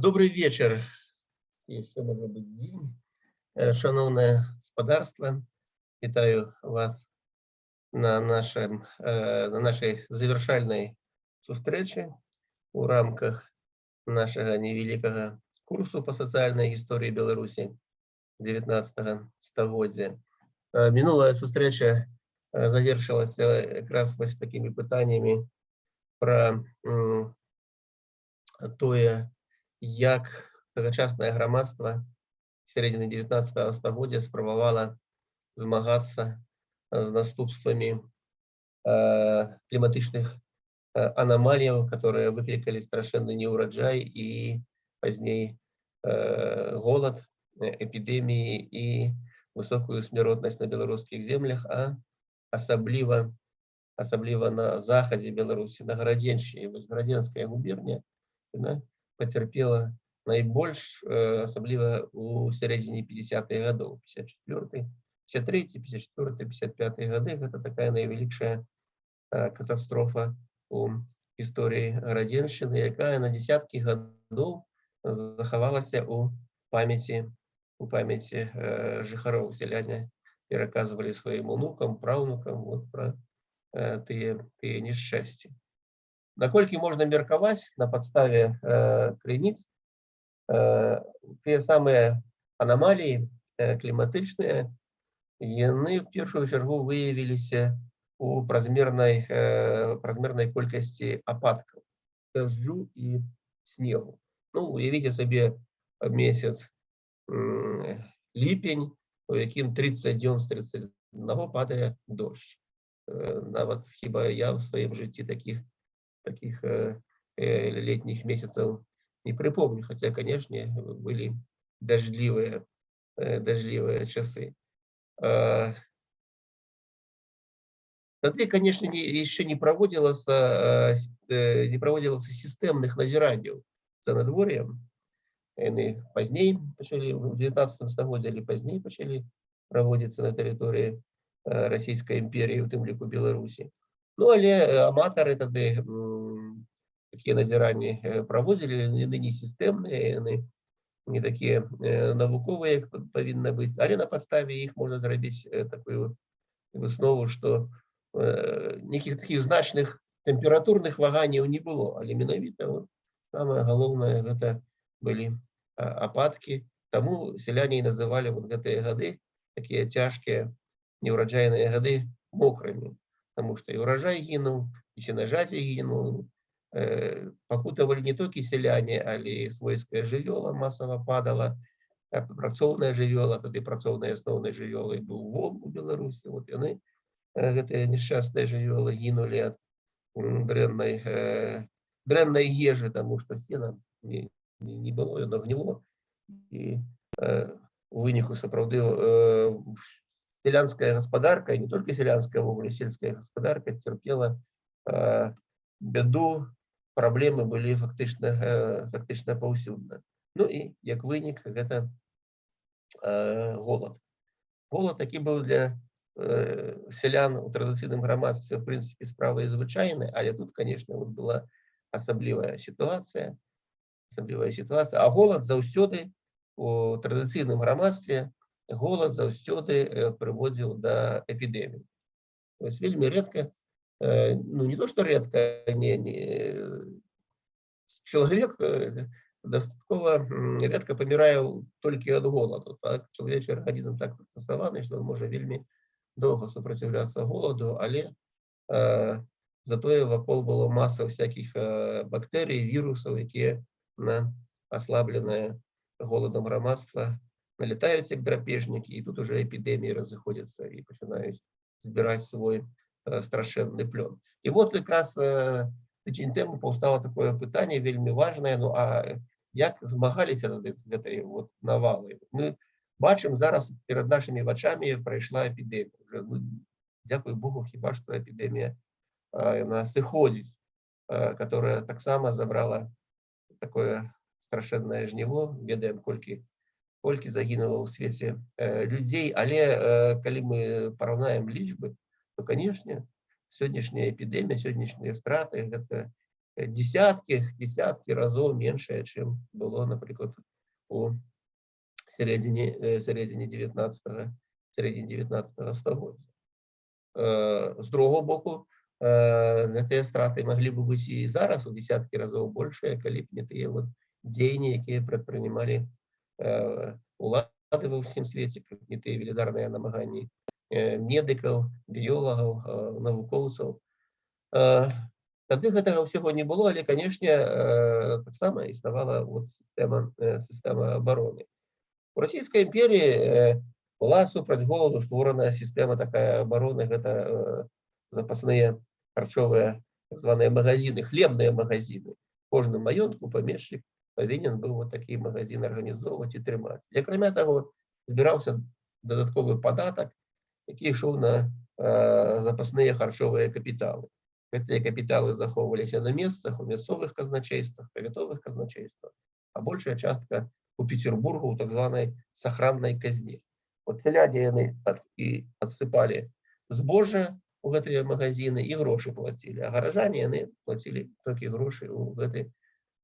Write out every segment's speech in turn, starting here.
Добрый вечер, еще может быть день. Шаноўнае спадарства, вітаю вас на нашай завяршальнай сустрэчы у рамках нашага невялікага курсу па сацыяльнай гісторыі Беларусі 19 стагоддзя. Мінулая сустрэча завершылася якраз вось такімі пытаннямі пра тое, як тагачаснае грамадства сярэдзіны 19 стагоддзя спрабавала змагацца з наступствамі кліматычных анамаліяў, которые выклікалі страшэнны неўраджай і пазней голад, эпідэміі і высокую смяротнасць на беларускіх землях, а асабліва на захадзе Беларусі, на Гарадзеншчыне. Вось Гарадзенская губерня, яна пацярпела найбольш, асабліва ў сярэдзіне 50-х гадоў, 54, 53, 54, 55 гады, гэта такая найвялікшая катастрофа у гісторыі Гарадзеншчыны, якая на десяткі гадоў захавалася у памяці жыхароў. Сяляне пераказвалі сваім унукам, праўнукам вот пра тыя няшчасці. Наколькі можна меркаваць на падставе крыніц, тыя самыя анамаліі кліматычныя, яны в першую чаргу выявіліся у празмернай колькасці ападкаў, дажджу і снегу. Ну, уявіце сабе месяц ліпень, у якім 30 дзён з 31 падае дождж. Нават хіба я ў сваім жыцці такіх летних месяцаў не припомню, хотя, конечно, были дождливые часы. Тады, конечно, еще не проводилось системных назіранняў за надвор'ем. Яны пазней пачалі, в 19 стагоддзі или пазней пачалі праводзіцца на тэрыторыі Расійскай імперіі, у тым ліку Беларусі. Ну, але аматары тады такія назіранні праводзілі, яны не сістэмныя, яны не такія навуковыя, як павінна быць, але на падставе іх можна зрабіць такую выснову, што нейкіх такіх значных тэмпературных ваганняў не было, але менавіта вот самае галоўнае — гэта былі ападкі. Таму сяляне і называлі вот гэтыя гады, такія цяжкія неўраджайныя гады, мокрымі, потому что і ўраджай гінуў, і сенажаці гінуў. Пакутавалі не толькі сяляне, але і свойская жывёла масава падала, працоўная жывёла. Тады працоўнай асноўнай жывёлай быў вол у Беларусі. Вот яны, гэтыя несчастныя жывёлы, гінулі ад дрэннай ежы, таму што сена не было, яно гніло. І у выніку сапраўды сялянская гаспадарка, і не толькі сялянская, увогуле сельская гаспадарка цярпела бяду, праблемы былі фактычна паўсюдна. Ну і як вынік гэта голад. Голад такі быў для сялян у традыцыйным грамадстве, в прынцыпе, справай звычайнай, але тут, конечно, вот была асаблівая сітуацыя, асаблівая сітуацыя. А голад заўсёды у традыцыйным грамадстве, голад заўсёды прыводзіў да эпідэмій. То есть вельмі рэдка, ну не то что редко, не, чалавек дастаткова рэдка памірае толькі ад голаду. Так? Чалавечы арганізм так прыстасаваны, што ён можа вельмі доўга супраціўляцца голаду, але затое вакол было маса всяких бактэрый, вірусаў, якія на аслабленае голадам грамадства налетаюць, як драпежнікі, і тут уже эпідэміі разыходзяцца і пачынаюць збіраць свой страшэнны плён. І вот якраз тыдзень тэму паўстала такое пытанне вельмі важнае: ну а як змагаліся тады з гэтай вот навалай? Мы бачым зараз, перад нашымі вачамі прайшла эпідэмія. Уже, ну, дзякуй Богу, хіба што эпідэмія яна сыходзіць, которая таксама забрала такое страшэннае жніво, ведаем, колькі загінула ў свеце людзей, але калі мы параўнаем лічбы, то, конечно, сённяшняя эпідэмія, сённяшнія страты — гэта Десяткі, десяткі разоў меншае, чым было, напрыклад, у сярэдзіне 19 стагоддзя. З другого боку, гэтыя страты маглі бы быць і зараз у десяткі разоў большыя, калі б не тыя вот дзеянні, якія прадпрынімалі улады ва ўсім свеце, каб не тыя велізарныя намаганні медыкаў, біёлагаў, навукоўцаў. Тады гэтага ўсяго не было, але, канешне, таксама існавала вот сістэма абароны. У Расійскай імперіі была супраць голаду створаная сістэма такая абароны, гэта запасныя харчовыя, так званыя магазины, хлебныя магазины. Кожным маёнтку памешчык павінен быў вот такі магазин арганізоўваць і трымаць. І акрамя таго, збіраўся дадатковы падатак, які ішоў на запасныя харчовыя капіталы. Гэтыя капіталы захоўваліся на месцах, у мясцовых казначействах, павятовых казначействах, а большая частка у Петербургу, у так званай сохранной казне. Вот сяляне, яны і адсыпалі збожжа у гэтыя магазины і грошы плацілі, а гаражане, яны плацілі толькі грошы ў гэты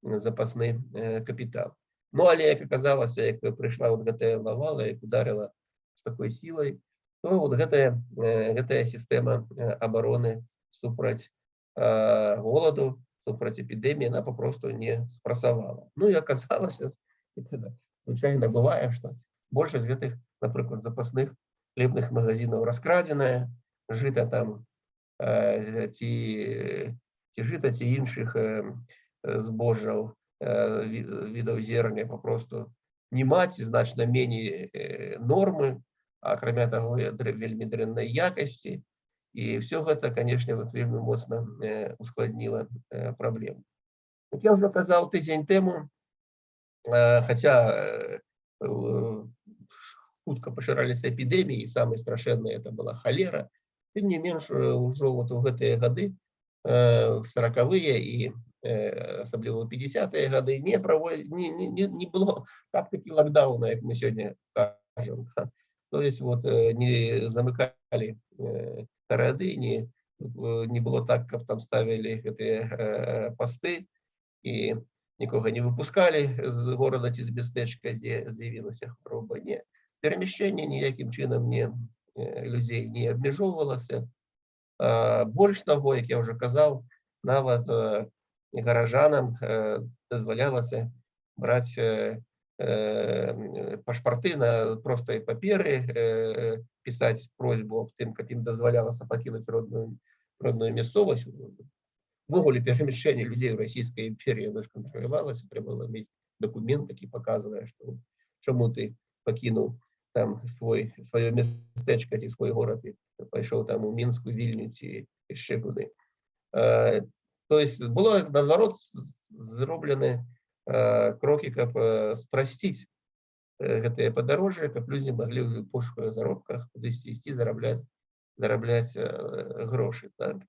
запасны капітал. Ну, але, як аказалася, як прыйшла вот гэтая навала, як ударила з такой сілай, то вот гэтая сістэма абароны супраць голаду, супраць эпідэміі, она попросту не спрацавала. Ну і аказалася, звычайна бывае, што большасць гэтых, напрыклад, запасных хлебных магазинаў раскрадзеная, жыта там ці жыта, ці іншых збожжаў, відаў зерня попросту не маць, значна меней нормы, а акрамя таго, вельмі дрэннай якасці. І все гэта, конечно, вот вельмі моцна ускладніла праблему. Як я ўжо казаў тыдзень тэму, хаця хутка пашыраліся эпідэміі, самай страшэннай это была халера, тым не менш ўжо вот у гэтыя гады, 40-е і асабліва 50-е гады, не, правод... не, не, не, не было тактыкі лакдауна, як мы сёння кажам. То есть вот не замыкалі гарады, не было так, каб там ставілі гэтыя пасты і нікога не выпускалі з горада ці з мястэчка, дзе з'явілася хвароба. Не. Перамяшчэнне ніякім чынам не людзей не абмяжоўвалася. Больш таго, як я ўжо казаў, нават гаражанам дазвалялася браць пашпарты на простай паперы, пісаць просьбу аб тым, каб ім дазвалялася пакінуць родную мясцовасць. Увогуле перамяшчэнне людзей у Расійскай імперіі, яно ж кантралявалася, трэба было мець дакумент, які паказвае, што чаму ты пакінуў там сваё мястэчка ці свой горад і пайшоў там у Мінску, Вільню ці яшчэ куды. То есть было, наадварот, зроблены крокі, каб спрасціць гэтыя падарожжы, каб людзі маглі ў пошуках заробках кудысьці ісці зарабляць грошы. Так?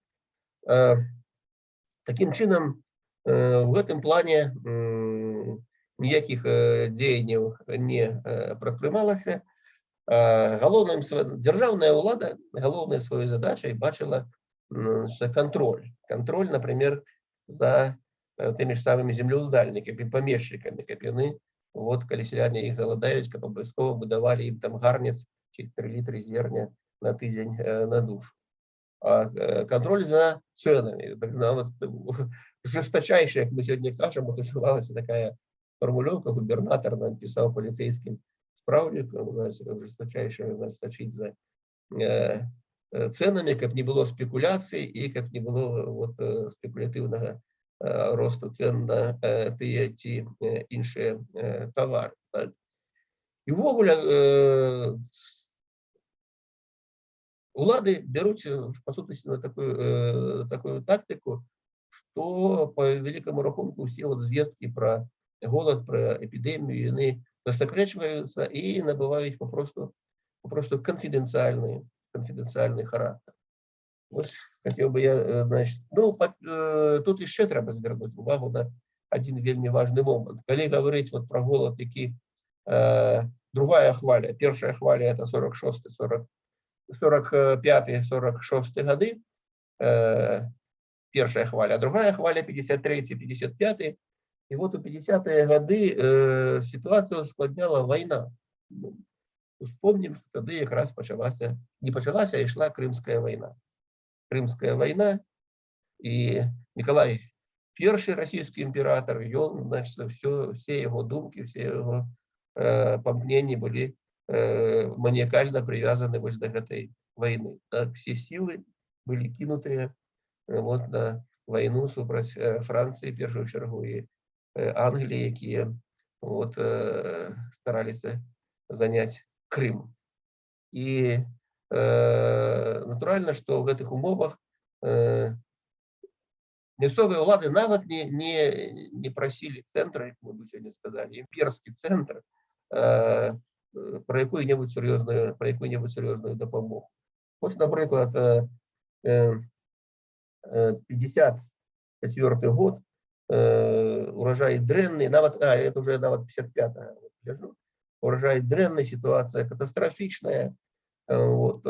Такім чынам, у гэтым плане ніякіх дзеянняў не прадпрымалася. Галоўным дзяржаўная ўлада галоўнай сваёй задачай бачыла кантроль. Кантроль, например, за тымі ж самымі землеўладальнікамі, памешчыкамі, каб яны, вот, калі сяляне іх галадаюць, каб абавязкова выдавалі ім там гарнец ці 3 літры зерня на тыдзень на душу. А кантроль за ценами, так нават жесточайший, як мы сёння кажам, вот ужывалася такая фармулёўка, губернатар напісаў паліцейскім спраўнікам, значит, жесточайше, значит, сачыць за ценами, каб не было спекуляцый і каб не было вот спекулятыўнага росту цен на тыя ці іншыя тавары. Так? І ўвогуле улады бяруць па сутнасці на такую тактыку, што па вялікаму рахунку ўсе вот звесткі пра голад, пра эпідэмію, яны засакрэчваюцца і набываюць попросту канфідэнцыяльны характар. Вось хацеў бы я, значит, ну, тут яшчэ трэба звярнуць увагу на адзін вельмі важны момант. Калі гаварыць вот пра голад, які другая хваля, першая хваля это 46, 40, 45, 46 гады, Першая хваля, а другая хваля 53, 55. І вот у 50-е гады сітуацыю ускладняла вайна. Ну, успомнім, што тады якраз пачалася, не пачалася, а ішла Крымская вайна. Крымская вайна, і Мікалай I, расійскі імператор, ён, значит, все яго думкі, все яго памкненні былі маніякальна прывязаны вось да гэтай вайны. Так, все сілы былі кінутыя вот на вайну супраць Францыі, першую чаргу, і Англіі, якія вот стараліся заняць Крым. І натуральна, што ў гэтых умовах мясцовыя ўлады нават не прасілі цэнтр, як мы бы сёння сказалі, імперскі цэнтр, пра якую-небудзь сур'ёзную дапамогу. Вось, напрыклад, 54 год, урожай дрэнны, нават, это уже нават 55 вот, гляжу, урожай дрэнны, ситуация катастрофичная, вот,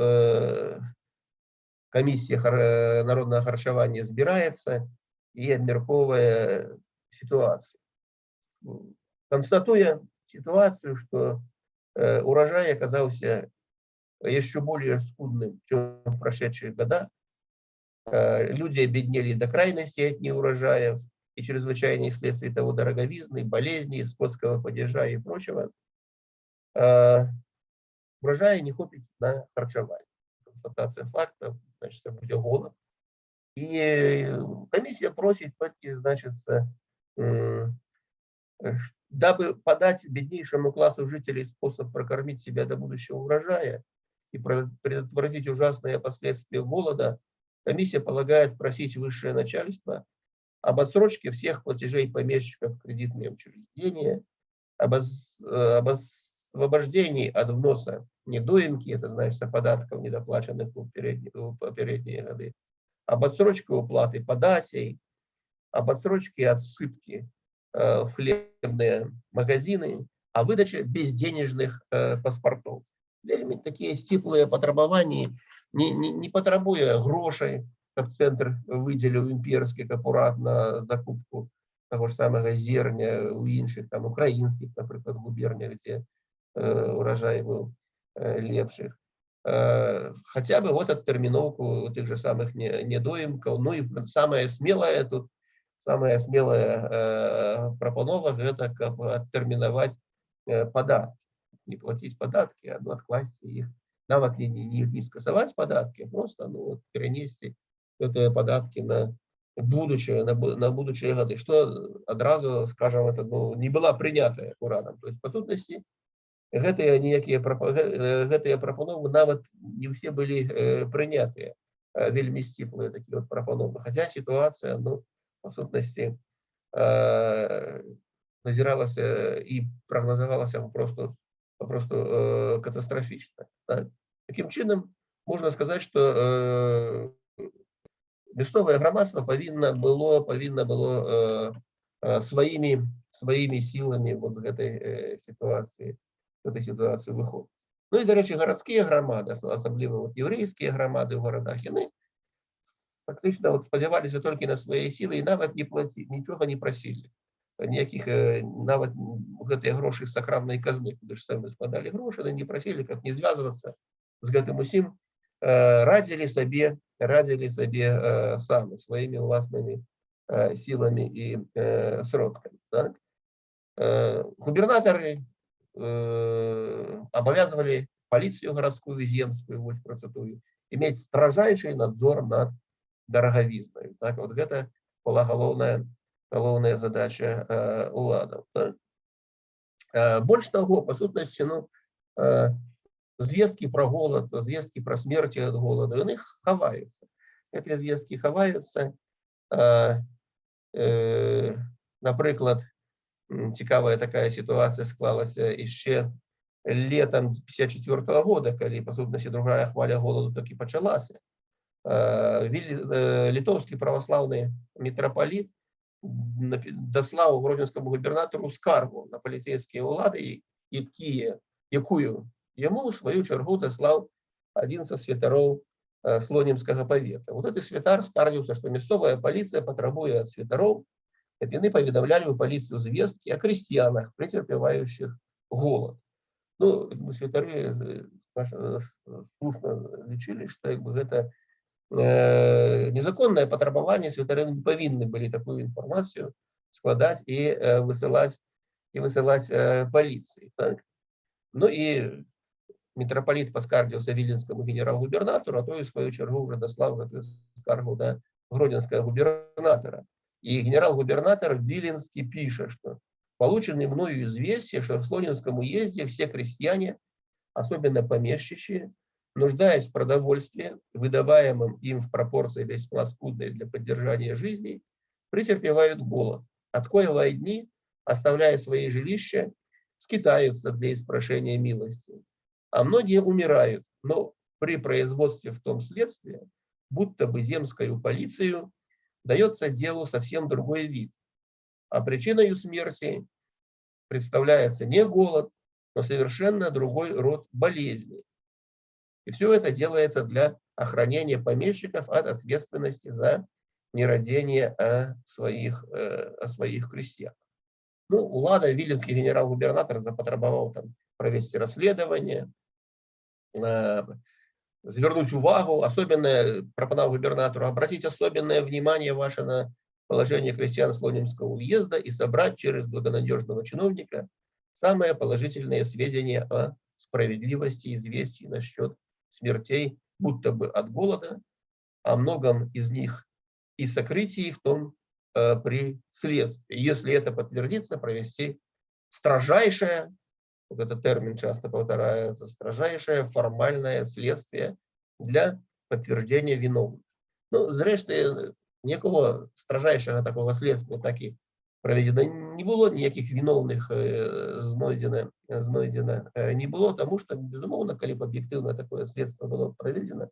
комиссия народного харчавання збіраецца і абмяркоўвае ситуацию. Констатуя ситуацию, что урожай оказался еще более скудным, чем в прошедшие года, люди обеднели до крайности от неурожаев и чрезвычайных следствий того дороговизны, болезней, скотского падежа и прочего. Урожая не хопіць на харчаванне. Констатация факта, значит, будет голод. И комиссия просит только, значит, дабы подать беднейшему классу жителей способ прокормить себя до будущего урожая и предотвратить ужасные последствия голода, комиссия полагает просить высшее начальство об отсрочке всех платежей помещиков в кредитные учреждения, об освобождении от вноса недоимки, это значит податков, недоплаченных в попередние годы, об отсрочке уплаты податей, об отсрочке отсыпки в хлебные магазины, о выдаче безденежных паспортов. Вельмі такія сціплыя патрабаванні, не патрабуе грошай, каб цэнтр выдзеліў імперскі акурат на закупку таго ж самага зерня ў іншых там украінскіх, напрыклад, губернях, дзе урожай быў лепшых. Хотя бы вот адтэрміноўку тых же самых недоимкаў. Ну і самое смелое тут, самая смелая прапанова — гэта каб адтэрмінаваць падаткі. Не платіць падаткі, а, ну, адкласці іх. Нават не скасаваць падаткі, а просто, ну, вот, перанесці гэтыя падаткі на будучыя гады, што адразу, скажем, это, ну, не была прынятая урадам. То есть, па сутнасці, гэтыя прапановы нават не ўсе былі прынятыя, вельмі сціплыя такія вот прапановы. Хаця сітуацыя, ну, па сутнасці, назіралася і прагназавалася попросту катастрафічна. Так? Такім чынам, можна сказаць, што мясцовае грамадства павінна было сваімі сіламі вот з гэтай сітуацыі выходзіць. Ну і, дарэчы, гарадскія грамады, асабліва вот яўрэйскія грамады ў гарадах, яны фактычна вот спадзяваліся толькі на свае сілы і нават не плаці, нічога не прасілі. Ніякіх нават гэтыя грошы з сакраннай казны, куды ж самі складалі грошы, яны не прасілі, каб не звязвацца з гэтым усім, радзілі сабе самі сваімі ўласнымі сіламі і сродкамі. Так? Губернатары абавязвалі паліцыю гарадскую, земскую, вось працытую, иметь строжайший надзор над дарагавізнаю. Так, вот гэта была галоўная задача уладаў. Так? Больш таго, па сутнасці, ну, звесткі пра голад, звесткі пра смерці ад голаду, яны хаваюцца. Гэтыя звесткі хаваюцца. Напрыклад, цікавая такая сітуацыя склалася яшчэ летом 54 -го года, калі, па сутнасці, другая хваля голаду такі пачалася. Літоўскі праваслаўны мітрапаліт даслаў гродзенскаму губернатару скаргу на паліцейскія ўлады, якую яму ў сваю чаргу даслаў адзін са святароў Слонімскага павета. Вот гэты святар скардзіўся, што мясцовая паліцыя патрабуе ад святароў, каб яны паведамлялі ў паліцыю звесткі о крестьянах, претерпевающих голод. Ну, святары слушна лічылі, што, як бы, гэта незаконнае патрабаванне, святары не павінны былі такую інфармацыю складаць і высылаць паліцыі. Так? Ну і митрополит паскардзіўся віленскаму генерал-губернатору, а той, у сваю чаргу, уже даслаў гэтую скаргу да гродзенскага губернатора. И генерал-губернатор Виленский пишет, что полученные мною известия, что в Слонимском уезде все крестьяне, особенно помещичьи, нуждаясь в продовольствии, выдаваемом им в пропорции весьма скудной для поддержания жизни, претерпевают голод, от коего одни, оставляя свои жилища, скитаются для испрошения милости, а многие умирают, но при производстве в том следствии, будто бы земскою полицию, дается делу совсем другой вид. А причиной смерти представляется не голод, но совершенно другой род болезни. И все это делается для охранения помещиков от ответственности за нерадение о своих крестьянах. Ну, улада, виленский генерал-губернатор запатрабаваў там провести расследование, звярнуць увагу, особенно прапанаваў губернатору обратить особенное внимание ваше на положение крестьян Слонимского уезда и собрать через благонадежного чиновника самые положительные сведения о справедливости известий насчет смертей будто бы от голода, о многом из них и сокрытии в том при следствии. Если это подтвердится, провести строжайшее, вот этот термин часто повторяется, строжайшее формальное следствие для подтверждения виновных. Ну, зрэшты, ніякого строжайшего такого следствия так і проведено не было, ніякіх виновных знойдзена не было, тому что, безумоўна, калі б аб'ектыўна такое следство было проведено,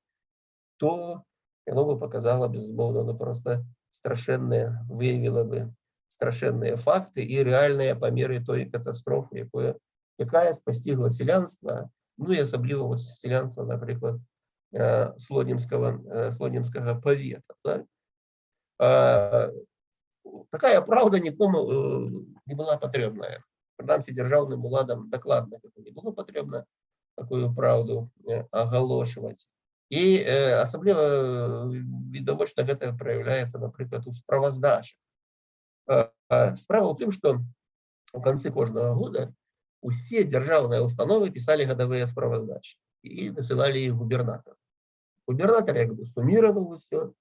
то яно бы показало, безумоўна, ну, просто страшэнныя, выявіла бы страшэнныя факты і рэальныя памеры той катастрофы, якая спасцігла сялянства, ну і асабліва вот сялянства, напрыклад, Слонімскага павета. Так? Такая праўда нікому не была патрэбная. Прынамсі, дзяржаўным уладам дакладна гэта не было патрэбна, такую праўду агалошваць. І асабліва відавочна гэта праяўляецца, напрыклад, у справаздачах. Справа ў тым, што у канцы кожнага года усе дзяржаўныя установы пісалі гадавыя справаздачы і дасылалі іх губернатару. Губернатор як бы суммировал усё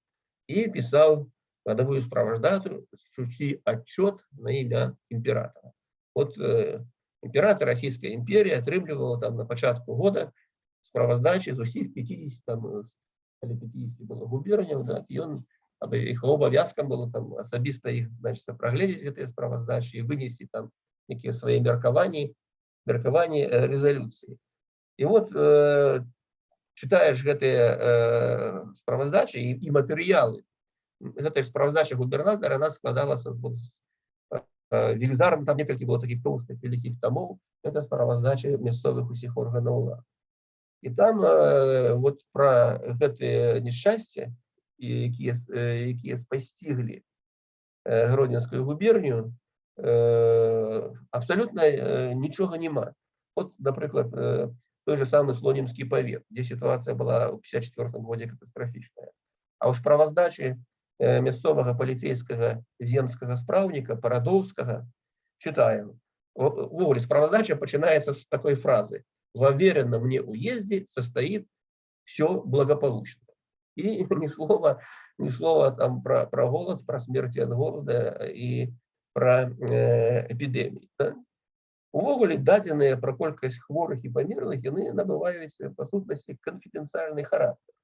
і пісаў годовую справаздачу ці отчет на імя императора. Вот император Российской империи атрымліваў там на пачатку года справаздачы з усіх 50 там, калі 50 было губерняў, да, і ён, іх абавязкам было там асабіста іх, значит, прагледзець гэтыя справаздачы і вынесці там некія свае меркаванні, рэзалюцыі. І вот чытаеш гэтыя справаздачы і матэрыялы. Гэтая ж справаздача губернатара, она складалася з велізарным, там некалькі было такіх тоўстых вялікіх тамоў, это справаздачы мясцовых усіх органаў улады. І там вот пра гэтыя несчастья, якія спасціглі Гродзенскую губерню, абсалютна нічога няма. Вот, напрыклад, той же самы Слонімскі павет, дзе сітуацыя была ў 54 годзе катастрафічная. А ў справаздачы мясцовага паліцейскага земскага спраўніка Парадоўскага чытаем. Увогуле справаздача пачынаецца з такой фразы: «Во вверенном мне уезде состоит все благополучно». И ни слова там про голод, про смерти от голода и про эпидемии. Да? Увогуле дадзеныя пра колькасць хворых і памерлых, яны набываюць па сутнасці канфідэнцыяльны характар.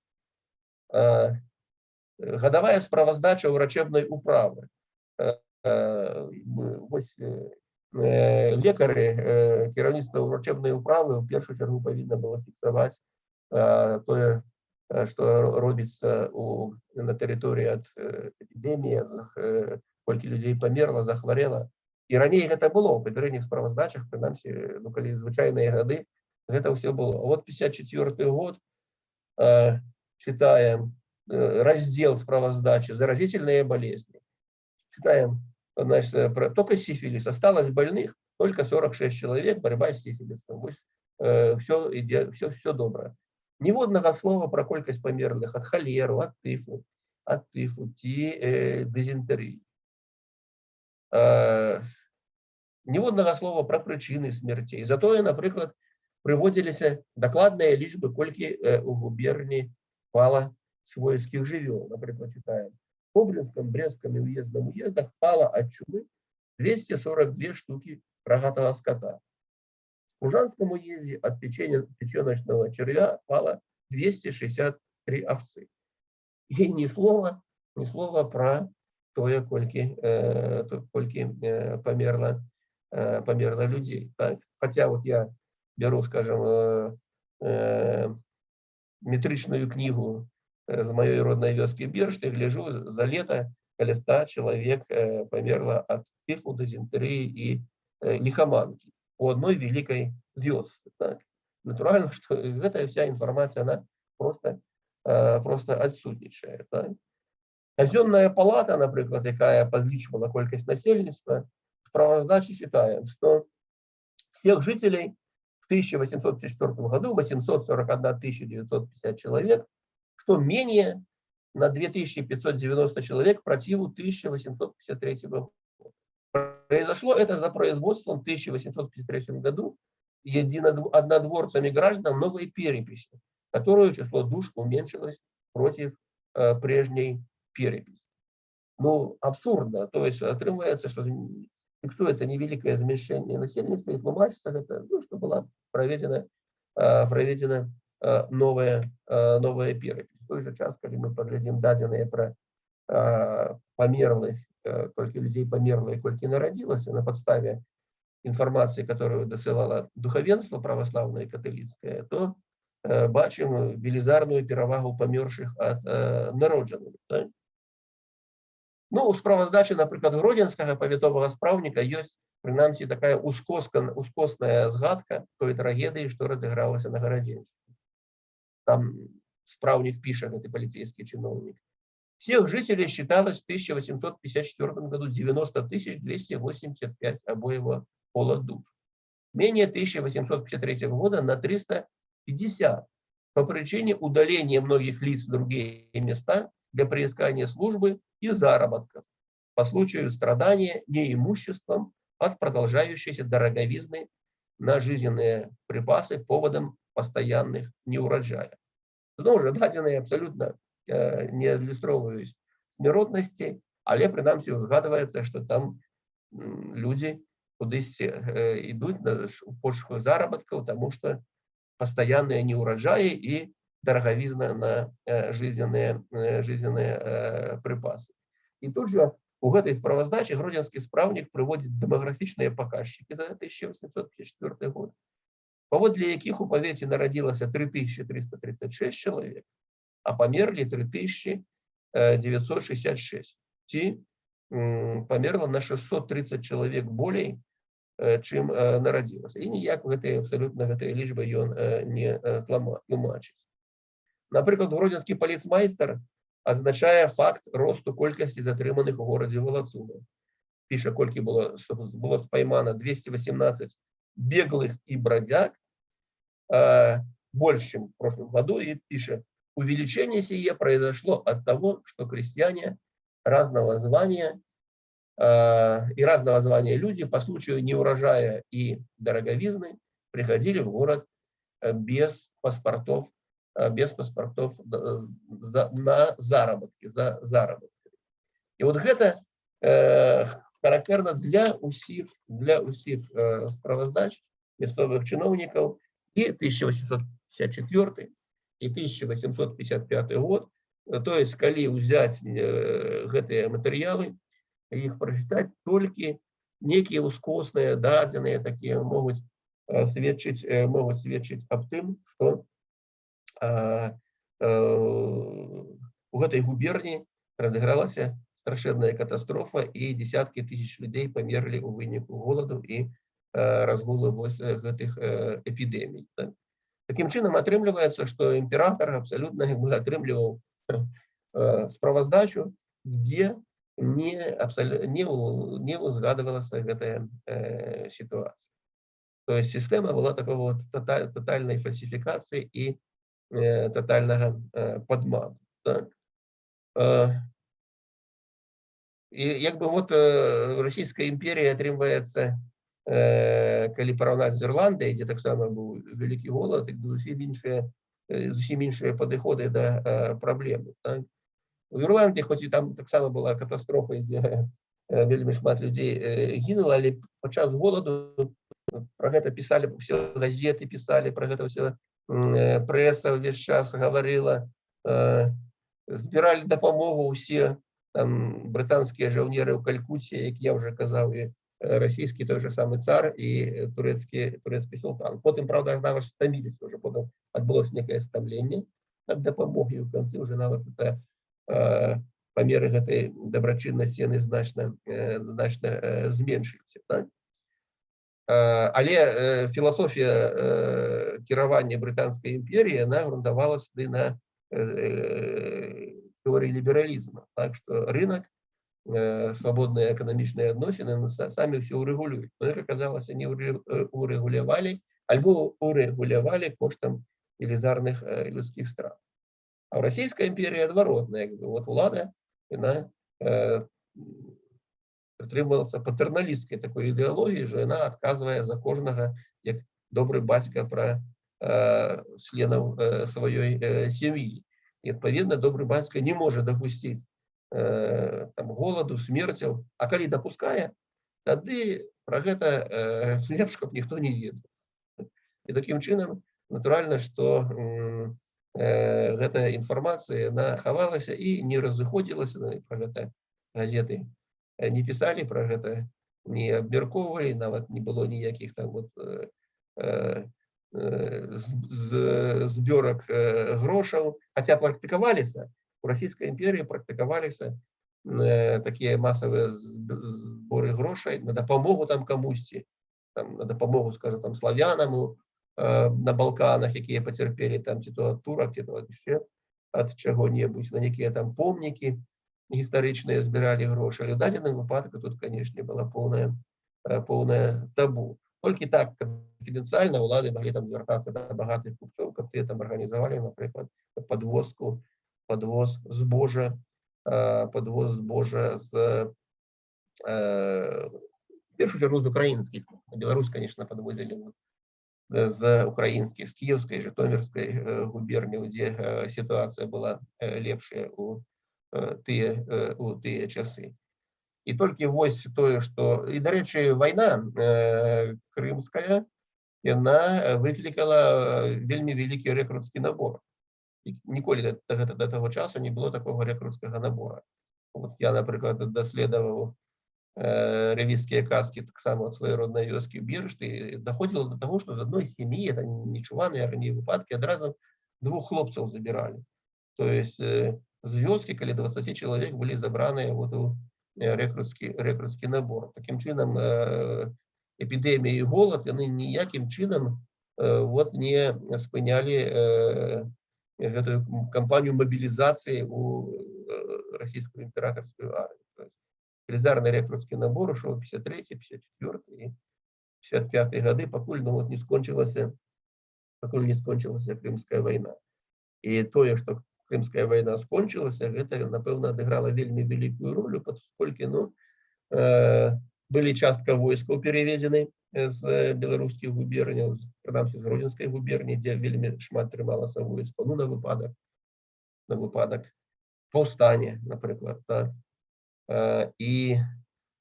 Гадавая справаздача врачебной управы. Вось лекары, кіраўніцтва врачебной управы ў першую чаргу павінна было фіксаваць тое, што робіцца на тэрыторыі ад эпідэміі, колькі людзей памерла, захварэла. І раней гэта было ў папярэдніх справаздачах, прынамсі, ну, калі звычайныя гады, гэта ўсё было. А вот 54 год, Читаем раздел справаздачы «Заразительные болезни». Читаем, значит, про только сифилис. Осталось больных только 46 человек, борьба с сифилисом. Все, все, все добра. Ніводнага слова про колькасць памерлых ад халеру, ад тыфу ці дызентэрыі. Ніводнага слова пра прычыны смерцей. Затое, напрыклад, прыводзіліся дакладныя лічбы, колькі у губерні пала свойскіх жывёл. Напрыклад, читаем: в Кобринском, Брестском и уездном уездах пало от чумы 242 штуки рогатого скота. В Пружанском уезде от печеночного червя пало 263 овцы. И ни слова, ни слова про тое, колькі памерла людей. Так? Хотя вот я беру, скажем, метричную книгу з маёй роднай вёскі Бершты, гляжу: за лето каля 100 чалавек памерла ад тыфу, дызентэрыі і лихоманки у одной великой вёсцы. Так? Натуральна, что гэтая вся информация, она просто адсутнічае. Так? Казённая палата, напрыклад, якая падлічвала колькасць насельніцтва, в справаздачы читаем, что всех жителей в 1854 году 841 950 человек, что менее на 2590 человек противу 1853 года. Произошло это за производством в 1853 году однодворцами граждан новой переписи, которую число душ уменьшилось против прежней переписи. Ну, абсурдно. То есть атрымліваецца, что фіксуецца невялікае змяншэнне насельніцтва, і тлумачыцца гэта, ну, что была проведена новая перепись. В той же час, калі мы паглядзім дадзеныя пра памерлых, колькі людзей памерла і колькі нарадзілася на падставе інфармацыі, которую дасылала духавенства праваслаўнае, каталіцкае, то бачым велізарную перавагу памёршых ад народжаных. Так? Ну, у справаздачы, напрыклад, гродзенскага павятовага спраўніка ёсць прынамсі такая ускосная згадка той трагедыі, што разыгралася на Гарадзеншчыне. Там спраўнік піша, гэты паліцейскі чыноўнік: «Всех жителей считалось в 1854 году 90 285 обоего пола душ. Менее 1853 года на 350 по причине удаления многих лиц в другие места для приискания службы и заработков по случаю страдания неимуществом от продолжающейся дороговизны на жизненные припасы поводом постоянных неурожаев». Зноў жа, дадзеныя абсалютна не адлюстроўваюць смяротнасці, але прынамсі узгадваецца, што там людзі кудысьці ідуць у пошуках заработкаў, таму што пастаянныя неўраджаі і дарагавізна на жизненные прыпасы. І тут жа у гэтай справаздачы гродзенскі спраўнік прыводзіць дэмаграфічныя паказчыкі за 1854 год, паводле якіх у павеце нарадзілася 3336 чалавек, а памерлі 3966. Ці памерла на 630 чалавек болей, чым нарадзілася. І ніяк гэтыя абсалютна гэтыя лічбы ён не тлумачыць. Напрыклад, гродзенскі паліцмайстар адзначае факт росту колькасці затрыманых у горадзе валацунаў. Піша, колькі было спаймана 218 беглых и бродяг, больше, чем в прошлом году, и пишет: «Увеличение сие произошло от того, что крестьяне разного звания и разного звания люди по случаю неурожая и дороговизны приходили в город без паспортов на заработки, за заработками». И вот гэта характерна для усіх справаздач мясцовых чыноўнікаў і 1854, і 1855 год. То есть, калі ўзяць гэтыя матэрыялы, іх прачытаць, толькі некія ускосныя дадзеныя такія могуць сведчыць аб тым, што у гэтай губерні разыгралася страшэнная катастрофа і десяткі тысяч людзей памерлі ў выніку голаду і разгулу вось гэтых эпідэмій. Так? Такім чынам, атрымліваецца, што імператор абсалютна, як бы, атрымліваў справаздачу, дзе не узгадывалася гэтая сітуацыя. То есть сістэма была такого вот тотальнай фальсіфікацыі і тотальнага падману. Так? І як бы вот Расійская імперія атрымваецца, калі параўнаць з Ірландыяй, дзе таксама быў вялікі голад, так зусім іншыя падыходы да праблемы. Так? У Ірландыі, хоць і там таксама была катастрофа, дзе вельмі шмат людзей гінула, але падчас голаду пра гэта пісалі все газеты, пісалі пра гэта все, прэса ўвесь час гаварыла, збіралі дапамогу ўсе там брытанскія жаўнеры ў Калькуце, як я уже казаў, і расійскі той же самы цар, і турэцкі султан. Потым, правда, нават стаміліся уже, потым адбылося некае стамленне ад дапамогі, ў канцы уже нават это памеры гэтай дабрачыннасці яны значна зменшыліся. Так? Але філасофія кіравання Брытанскай імперіі, она грунтавалася тады на тэорыі лібералізма, так што рынок, свабодныя эканамічныя адносіны самі ўсё ўрэгулююць. Но, як аказалася, не урэгулявалі альбо урэгулявалі коштам велізарных людскіх страт. А ў Расійскай імперіі адваротна, як бы, вот улада, яна прытрымлівалася патэрналісцкай такой ідэалогіі, що яна адказвае за кожнага, як добры бацька пра членаў сваёй сям'і. І, адпаведна, добры бацька не можа дапусціць там голаду, смерцяў, а калі дапускае, тады пра гэта лепш, каб ніхто не ведаў. І такім чынам, натуральна, што гэтая інфармацыя, яна хавалася і не разыходзілася, пра гэта газеты не пісалі, пра гэта не абмяркоўвалі, нават не было ніякіх там вот збёрак грошаў, хаця практыкаваліся у Расійскай імперіі практыкаваліся такія масавыя зборы грошай на дапамогу там камусьці, там, на дапамогу, скажем, там славянам на Балканах, якія пацярпелі там ці то ад турак, ці то ад яшчэ ад чаго-небудзь, на некія там помнікі гістарычныя збіралі грошы. Але ў дадзеным выпадку тут, канешне, была поўная табу. Толькі так канфідэнцыяльна ўлады маглі там звяртацца да багатых купцоў, каб тыя там арганізавалі, напрыклад, падвоз збожжа з першую чаргу з украінскіх, на Беларусь, конечно, падвозілі вот, з украінскіх, з Кіеўскай, Жытомірскай губерняў, дзе сітуацыя была лепшая у тыя часы. І толькі вось тое, што і, дарэчы, вайна крымская, яна выклікала вельмі вялікі рэкрутскі набор. І ніколі да таго часу не было такога рэкрутскага набора. Вот я, напрыклад, даследаваў рэвізскія казкі таксама ад сваёй роднай вёскі Бершты, і даходзіла до таго, што з адной сям'і, это нечуваныя раней выпадкі, адразу двух хлопцаў забіралі. То есть з вёскі каля 20 чалавек былі забраныя вот у рэкрутскі набор. Такім чынам, эпідэмія і голад, яны ніякім чынам вот не спынялі гэтую кампанію мабілізацыі у расійскую імператарскую армію. То есть велізарны рэкрутскі набор ушоў 53, 54 і 55 гады, пакуль, ну, вот не скончылася Крымская вайна. І тое, што Крымская вайна скончылася, гэта, напэўна, адыграла вельмі вялікую ролю, паколькі, ну, былі частка войскаў пераведзены з беларускіх губерняў, прынамсі з Гродзенскай губерні, дзе вельмі шмат трымалася войска, ну, на выпадак паўстання, напрыклад, так. І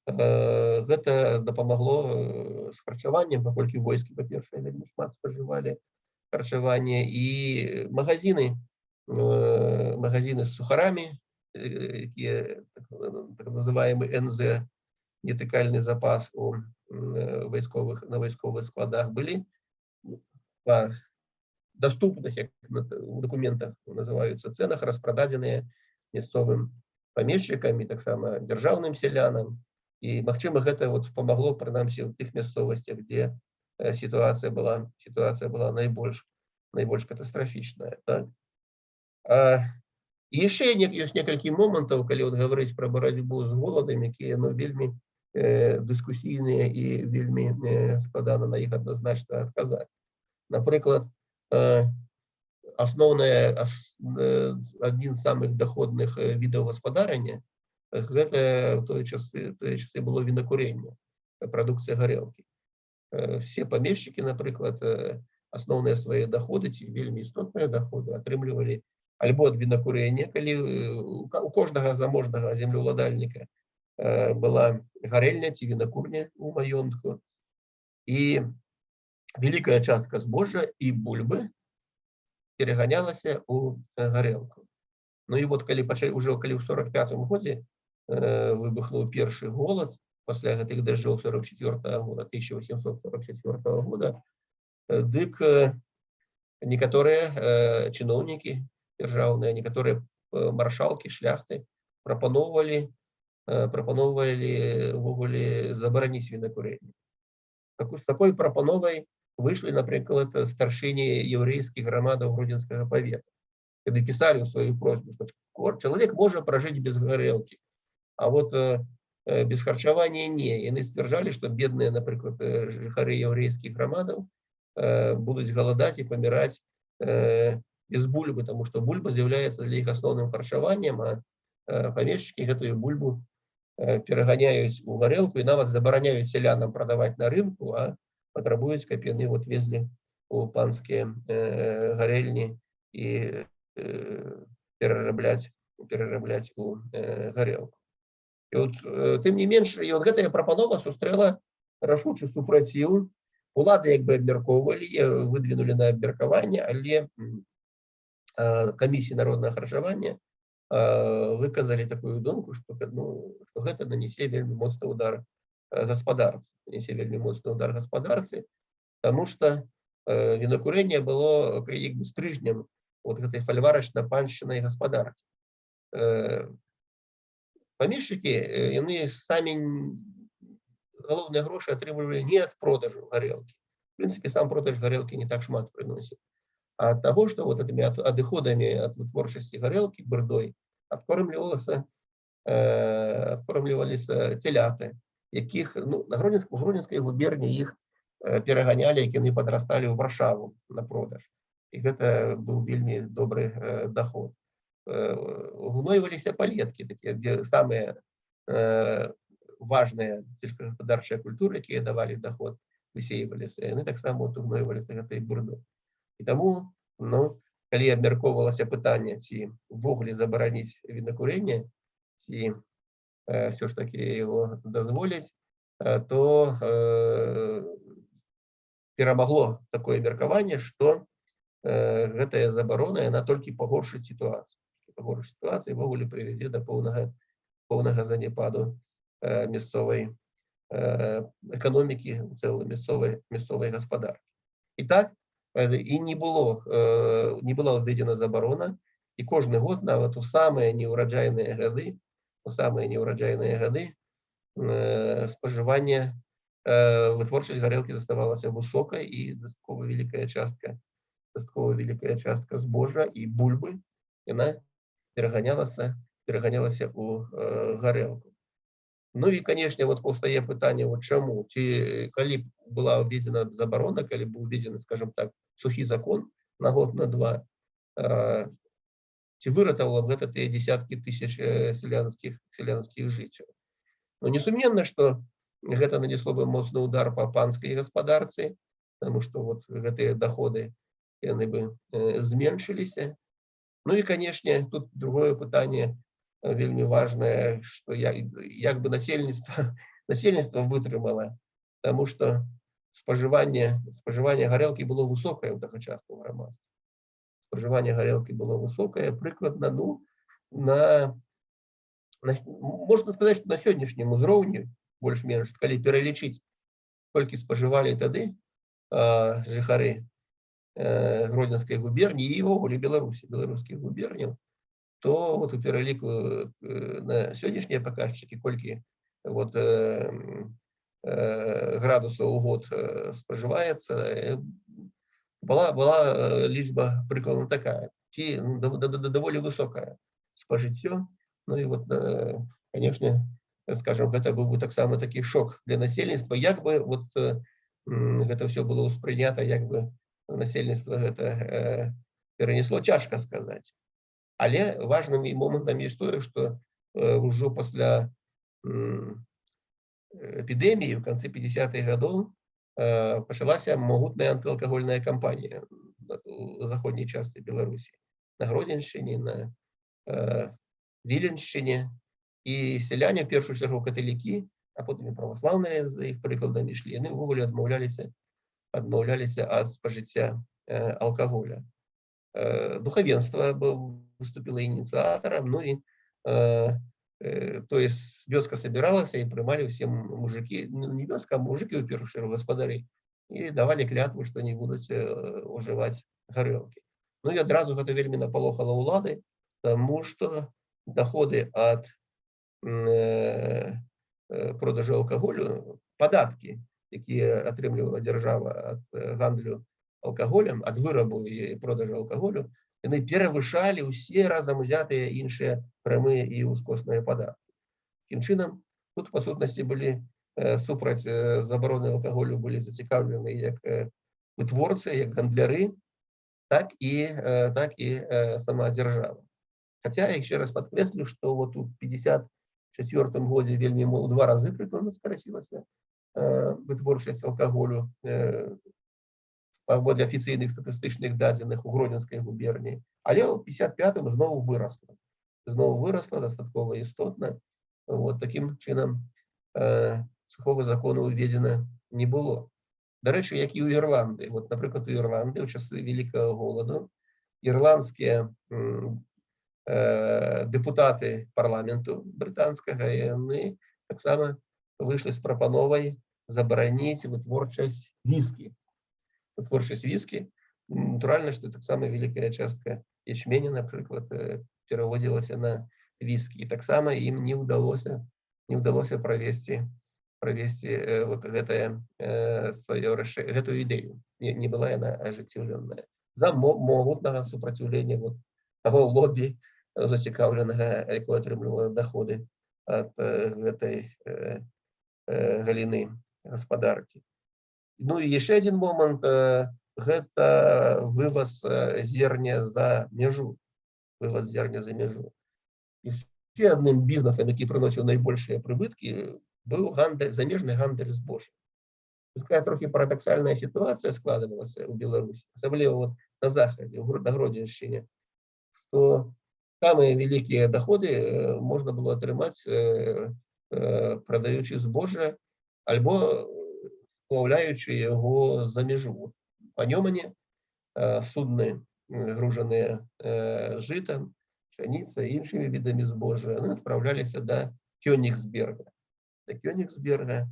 гэта дапамагло з харчаваннем, паколькі войскі, па-першае, вельмі шмат спажывалі харчаванне, і магазины з сухарамі, якія так называемый НЗ, нетыкальны запас у вайсковых на вайсковых складах, былі па доступных, як у дакументах называюцца, цэнах распрададзеныя мясцовым памешчыкам і таксама дзяржаўным сялянам. І, магчыма, гэта вот памагло, прынамсі ў тых мясцовасцях, дзе сітуацыя была найбольш Найбольш катастрафічная, так? І яшчэ ёсць некалькі момантаў, калі вот гаварыць пра барацьбу з голадам, якія, ну, вельмі дыскусійныя і вельмі складана на іх адназначна адказаць. Напрыклад, асноўная адзін з самых даходных відаў гаспадарання гэта ў той часы было вінакурэнне, прадукцыя гарэлкі. Все памешчыкі, напрыклад, асноўныя свае даходы ці вельмі істотныя даходы атрымлівалі альбо ад вінакурэння, калі у кожнага заможнага землеўладальніка была гарэльня ці вінакурня ў маёнтку. І вялікая частка збожжа і бульбы пераганялася ў гарэлку. Ну і вот калі пачалі уже, калі ў 45 годзе выбухнуў першы голад пасля гэтых дажджоў 44 -го года, 1844 года, дык некаторыя чыноўнікі дзяржаўныя, некаторыя маршалкі, шляхты прапаноўвалі увогуле забараніць вінакурэнне. З такой прапановай выйшлі, напрыклад, старшыні яўрэйскіх грамадаў Гродзенскага павета. Калі пісалі ў сваю просьбу, што чалавек можа пражыць без гарэлкі, а вот без харчавання не. Яны сцвярджалі, што бедныя, напрыклад, жыхары яўрэйскіх грамадаў будуць галадаць і паміраць без бульбы, таму што бульба з'яўляецца для іх асноўным харчаваннем, а памешчыкі гэтую бульбу пераганяюць у гарэлку і нават забараняюць сялянам прадаваць на рынку, а патрабуюць, каб яны вот везлі у панскія гарэльні і перарабляць у гарэлку. І от, тым не менш, і от гэтая прапанова сустрэла рашучы супраціў. Улады як бы абмяркоўвалі, выдвинули на абмеркаванне, але камісіі народнага харчавання выказалі такую думку, што, ну, што гэта нанесе вельмі моцны удар гаспадарцы, нанесе вельмі моцны удар гаспадарцы, таму што вінакурэнне было як бы стрыжнем вот гэтай фальварачна-паншчынай гаспадаркі. Памешчыкі, яны самі галоўныя грошы атрымлівалі не ад продажу гарэлкі. В принципе, сам продаж гарэлкі не так шмат прыносіў, а ад таго, што вот этими адыходамі ад вытворчасці гарэлкі, бурдой, адкормліваліся цяляты, якіх, ну, на Гродзенскай губерні іх пераганялі, як яны падрасталі, ў Варшаву на продаж. І гэта быў вельмі добры доход. Угнойваліся палеткі, такія, дзе самыя важныя сельскагаспадарчыя культуры, якія давалі доход, высейваліся, яны таксама вот угнойваліся гэтай бурдой. І таму, ну, калі абмяркоўвалася пытанне, ці ўвогуле забараніць вінакурэнне, ці ўсё ж такі его дазволіць, то перамагло такое меркаванне, што гэтая забарона, яна толькі пагоршыць сітуацыю, увогуле прывядзе да поўнага заняпаду мясцовай эканомікі, у цэлым мясцовай гаспадаркі. І так і не была ўведзена забарона, і кожны год, нават у самыя неўраджайныя гады, спажыванне, вытворчасць гарэлкі заставалася высокай, і дастаткова вялікая частка збожжа і бульбы, яна пераганялася ў гарэлку. Ну і, конечно, вот паўстае пытанне, вот чаму, ці калі б была ўведзена забарона, калі б уведзены, скажем так, сухі закон на год, на два, ці выратавала б гэта тыя десяткі тысяч сялянскіх жыццяў? Ну, несумненна, што гэта нанесло бы моцны удар па панскай гаспадарцы, потому что вот гэтыя доходы, яны бы зменшыліся. Ну і, конечно, тут другое пытанне, вельмі важное, что як бы насельніцтва вытрымала, потому что спажыванне гарэлкі было высокае ў тагачасным грамадстве. Спажыванне гарэлкі было высокае, прыкладна, ну, можна сказаць, што на сённяшнім узроўні, больш-менш, калі пералічыць, колькі спажывалі тады жыхары Гродзенскай губерніі і ўвогуле Беларусі, беларускіх губерняў, то вот у пераліку на сённяшнія паказчыкі, колькі вот градусаў у год спажываецца, больш-менш супадае. Была лічба прыкладна такая, ці, ну, даволі высокая спажыццё. Ну і вот, конечно, скажем, гэта быў бы таксама такі шок для насельніцтва, як бы вот гэта все было ўспрынята, як бы насельніцтва гэта перанесло, цяжка сказаць. Але важным і момантам есть тое, што ўжо пасля эпідэміі в канцы 50-х гадоў пачалася могутная антыалкагольная кампанія у заходняй частцы Беларусі, на Гродзеншчыне, на Віленшчыне, і сяляне, в першую чаргу каталікі, а потым і праваслаўныя за іх прыкладам ішлі, яны ўвогуле адмаўляліся ад спажыцця алкаголя. Духавенства выступіла ініцыятарам, ну і то есть вёска собиралася, і прымалі ўсе мужики, ну, не вёска, а мужики, ў першую чаргу гаспадары, і давалі клятву, што не будуць ужываць гарэлкі. Ну і адразу гэта вельмі напалохала ўлады, таму што доходы ад продажу алкаголю, падаткі, якія атрымлівала дзяржава ад гандлю алкаголем, ад вырабу і продажу алкаголю, яны перавышалі ўсе разам узятыя іншыя прамыя і ўскосныя падаткі. Такім чынам, тут па сутнасці былі супраць забароны алкаголю былі зацікаўлены як вытворцы, як гандляры, так і сама дзяржава. Хаця, яшчэ раз падкрэслю, што вот у 54 годзе вельмі у два разы прыкладна скарацілася вытворчасць алкаголю паводле афіцыйных статыстычных дадзеных у Гродзенскай губерніі, але ў 55 зноў вырасла. Зноў вырасла дастаткова істотна. Вот такім чынам сухога закону ўведзена не было. Дарэчы, як і ў Ірландыі. Вот, напрыклад, у Ірландыі ў часы вялікага голаду ірландскія дэпутаты парламенту брытанскага, яны таксама выйшлі з прапановай забараніць вытворчасць віскі. Вытворчасць віскі. Натуральна, што таксама вялікая частка ячменя, напрыклад, пераводзілася на віскі. І таксама ім не ўдалося правесці вот гэтае сваё гэтую ідэю. Не была яна ажыццёўленая за могутнага супраціўлення вот таго лобі зацікаўленага, якое атрымлівала доходы ад гэтай галіны гаспадаркі. Ну і яшчэ адзін момант, гэта вываз зерня за мяжу. Вываз зерня за мяжу. Яшчэ адным бізнесам, які прыносіў найбольшыя прыбыткі, быў гандаль, замежны гандаль збожжам. Такая трохі парадаксальная сітуацыя складывалася ў Беларусі, асабліва вот на захадзе, на Гродзеншчыне, што самыя вялікія доходы можна было атрымаць, прадаючы збожжа альбо сплаўляючы яго за мяжу. Па Нёмане судны, гружаныя жытам, пшаніцай, іншымі відамі збожжа, яны адпраўляліся да Кёнігсберга. Да Кёнігсберга,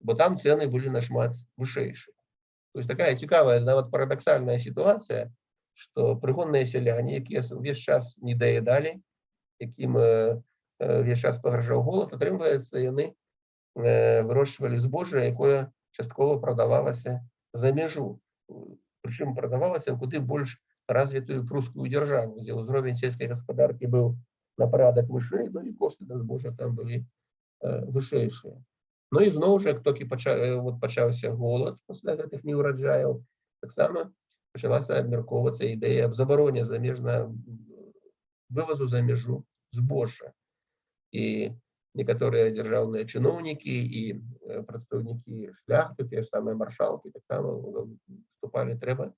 бо там цэны былі нашмат вышэйшыя. То есть такая цікавая, нават парадаксальная сітуацыя, што прыгонныя сяляне, якія ўвесь час не даедалі, якім увесь час пагражаў голад, атрымліваецца, яны вырошчвалі збожжа, якое часткова прадавалася за мяжу. Прычым прадавалася ў куды больш развітую прускую дзяржаву, дзе ўзровень сельскай гаспадаркі быў на парадак вышэй, ну і кошты на збожжа там былі вышэйшыя. Ну і зноў жа, як толькі вот пачаўся голад пасля гэтых неўраджаяў, таксама пачалася абмяркоўвацца ідэя аб забароне замежна вывазу за мяжу збожжа. І некаторыя дзяржаўныя чыноўнікі і прадстаўнікі шляхты, тыя ж самыя маршалкі, таксама выступалі: трэба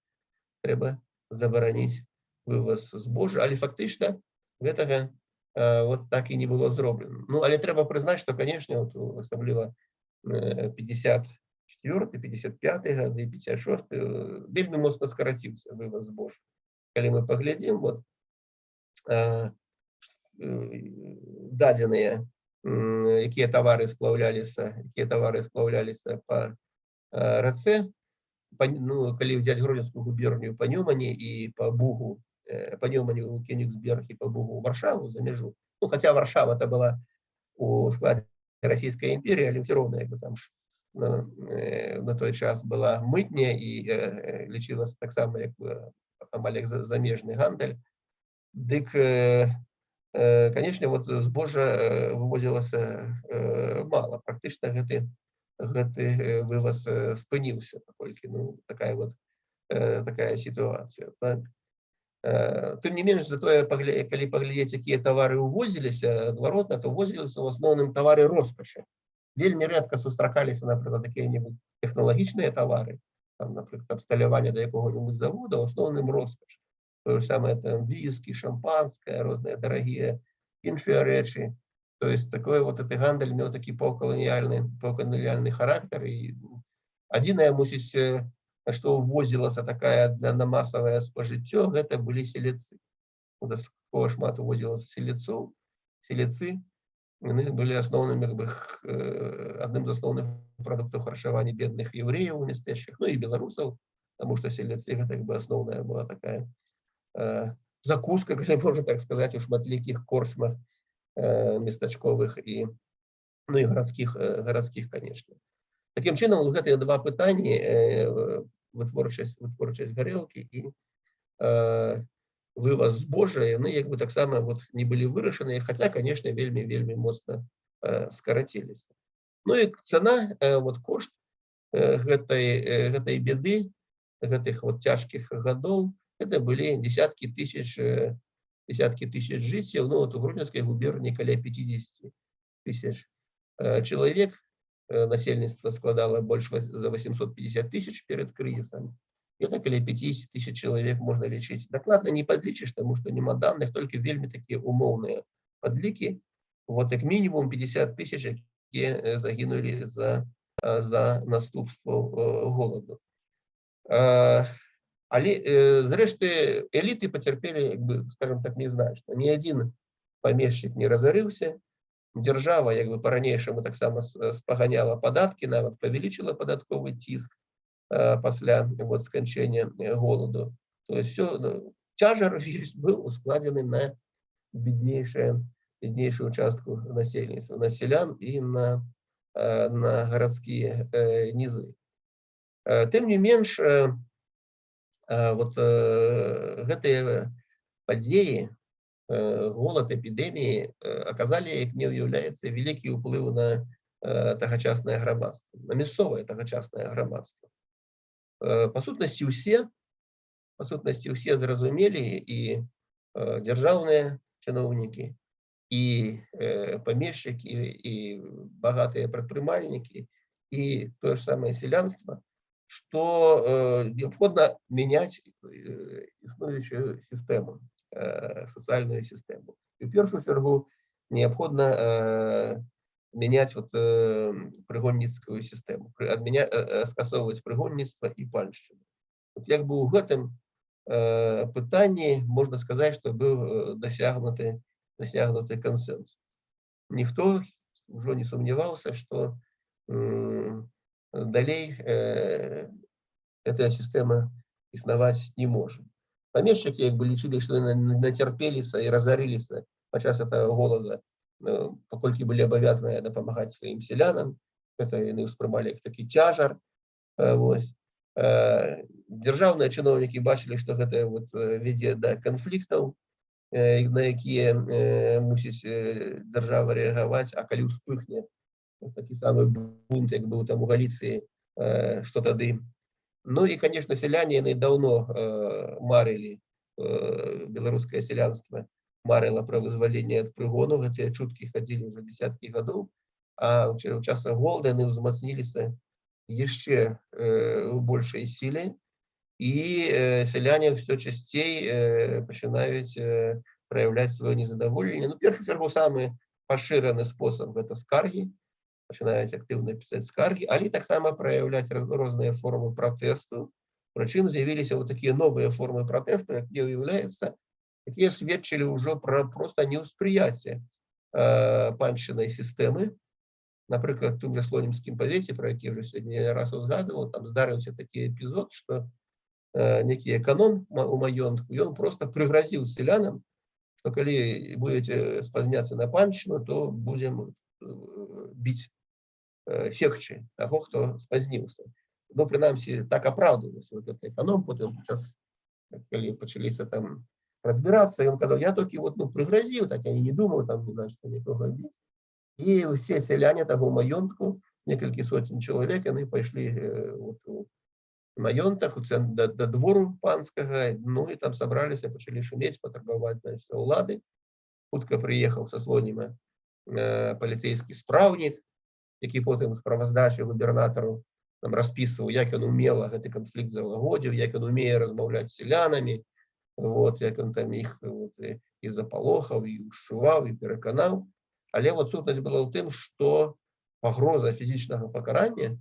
забараніць вываз збожжа, але фактычна гэтага вот так і не было зроблена. Ну, але трэба прызнаць, што, конечно, вот, асабліва 54, 55 гады, 56 вельмі моцна скараціўся вываз збожжа. Калі мы паглядзім вот дадзеныя, якія тавары сплаўляліся па рацэ, ну, калі взять Гродзенскую губернію, па Нёмане і па Бугу, па Нёмане ў Кёнігсберг і па Бугу ў Варшаву, за мяжу. Ну, хотя Варшава это была у складзе Расійскай імперіі, але ўсё роўна, як бы, там ж на той час была мытня і лічылася таксама як амаль як замежны гандаль. Дык, конечно, вот збожжа вывозілася мала, практычна гэты вываз спыніўся, паколькі, ну, такая вот такая сітуацыя. Так? Тым не менш, затое, калі паглядзець, якія тавары ўвозіліся адваротна, то ўвозіліся ў асноўным тавары роскашы. Вельмі рэдка сустракаліся, напрыклад, такія-небудзь тэхналагічныя тавары, там, напрыклад, абсталяванне да якога-небудзь завода, у асноўным роскаш. То же самое там віскі, шампанское, розныя дарагія іншыя рэчы. То есть такой вот гэты гандаль меў такі паўкаланіяльны характар. І адзінае, мусіць, што ўвозілася такая на масавае спажыццё, гэта былі селедцы. Дастаткова шмат увозілася селедцоў. Селедцы, яны былі асноўным, як бы, адным з асноўных прадуктаў харчавання бедных яўрэяў у мястэчках, ну і беларусаў, таму што селедцы — гэта як бы асноўная была такая закуска, калі можна так сказаць, у шматлікіх корчмах местачковых і, ну, і гарадскіх, конечно. Такім чынам, гэтыя два пытанні, вытворчасць гарэлкі і вываз збожжа, яны як бы таксама вот не былі вырашаныя, хаця, конечно, вельмі, вельмі моцна скараціліся. Ну і цана, вот кошт гэтай беды, гэтых вот цяжкіх гадоў, это былі десяткі тысяч жыццяў. Ну, вот у Гродзенскай губерні каля 50 тысяч чалавек, насельніцтва складала больш за 850 тысяч перед крызісам. Это каля 50 тысяч чалавек можна лічыць. Дакладна не падлічыш, таму што няма данных, толькі вельмі такія умоўныя падлікі. Вот як мінімум 50 тысяч, якія загінулі за наступстваў голаду. Але, зрэшты, эліты пацярпелі, як бы, скажем так, незначна. Ні адзін памешчык не разарыўся. Дзяржава як бы па-ранейшаму таксама спаганяла падаткі, нават павялічыла падатковы ціск пасля вот сканчэння голаду. То есть все, ну, цяжар увесь быў ускладзены на беднейшую участку насельніцтва, на сялян і на гарадскія нізы. Тым не менш, вот гэтыя падзеі, голад, эпідэміі, аказалі, як мне уяўляецца, вялікі ўплыў на тагачаснае грамадства, на мясцовае тагачаснае грамадства. Па сутнасці, усе зразумелі, і дзяржаўныя чыноўнікі, і памешчыкі, і багатыя прадпрымальнікі, і тое ж самае сялянства, што неабходна мяняць існуючую сістэму, сацыяльную сістэму. І ў першую чаргу неабходна мяняць вот прыгонніцкую сістэму, скасоўваць прыгонніцтва і паншчыну. Вот як бы ў гэтым пытанні можна сказаць, што быў дасягнуты кансэнсус. Ніхто ўжо не сумняваўся, што далей гэтая сістэма існаваць не можа. Памешчыкі як бы лічылі, што яны нацярпеліся і разарыліся падчас этого голода, паколькі былі абавязаныя дапамагаць сваім сялянам, гэта яны ўспрымалі як такі цяжар. Вось. Дзяржаўныя чыноўнікі бачылі, што гэта вот вядзе да канфліктаў, на якія мусіць дзяржава рэагаваць, а калі ўспыхне такі самы бунт, як быў там у Галіцыі, што тады? Ну і, конечно, сяляне, яны даўно марылі, беларускае сялянства марыла пра вызваленне ад прыгону, гэтыя чуткі хадзілі ўжо дзесяткі гадоў, а ў часах голода яны ўзмацніліся яшчэ ў большай сіле, і сяляне ўсё часцей пачынаюць праяўляць сваё незадаволенне. Ну, першую чаргу, самы пашыраны спосаб — гэта скаргі, пачынаюць актыўна пісаць скаргі, але таксама праяўляць розныя формы пратэсту. Прычым з'явіліся вот такія новыя формы пратэсту, якія, уяўляецца, якія сведчылі ўжо пра проста неўспрыяцце паншчынай сістэмы. Напрыклад, тым жа Слонімскім павеце, пра які ўжо сёння не раз узгадываў, там здарыўся такі эпізод, што некі эканом у маёнтку, ён проста прыгразіў сялянам, што калі будете спазняцца на паншчыну, то будзем біць. секчы таго, хто спазніўся. Ну, прынамсі, так апраўдваўся вот этот эканом потым час, калі пачаліся там разбірацца, ён казаў: «Я толькі вот, ну, прыгразіў, так я і не думаў там, значит, нікога біць». І ўсе сяляне таго маёнтку, некалькі сотен чалавек, яны пайшлі вот у маёнтах у цэн да двору панскага, ну і там сабраліся, пачалі шумець, патрабаваць, значит, улады. Хутка прыехаў са Слоніма паліцейскі спраўнік, які потым справаздачы губернатару там распісваў, як ён умела гэты канфлікт залагодзіў, як ён умее размаўляць з сялянамі, вот, як ён там іх вот, і запалохаў, і ушчуваў, і пераканаў. Але вот сутнасць была ў тым, што пагроза фізічнага пакарання,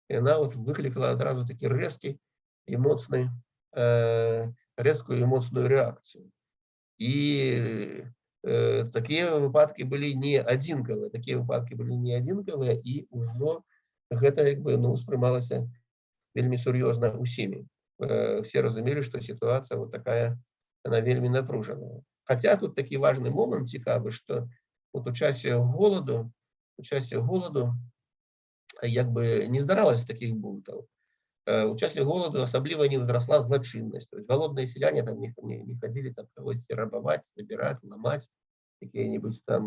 яна вот выклікала адразу такі рэзкі і моцны рэзкую і моцную рэакцыю. І такія выпадкі былі не адзінкавыя, такія выпадкі былі не адзінкавыя, і ўжо гэта як бы, ну, успрымалася вельмі сур'ёзна усімі. Все разумелі, што сітуацыя вот такая, она вельмі напружаная. Хаця тут такі важны момант цікавы, што вот у часе голаду як бы не здаралася таких бунтаў. У часе голаду асабліва не ўзрасла злачыннасць. То есть голодные селяне там не ходили там кагосьці рабаваць, забирать, ломать какие-нибудь там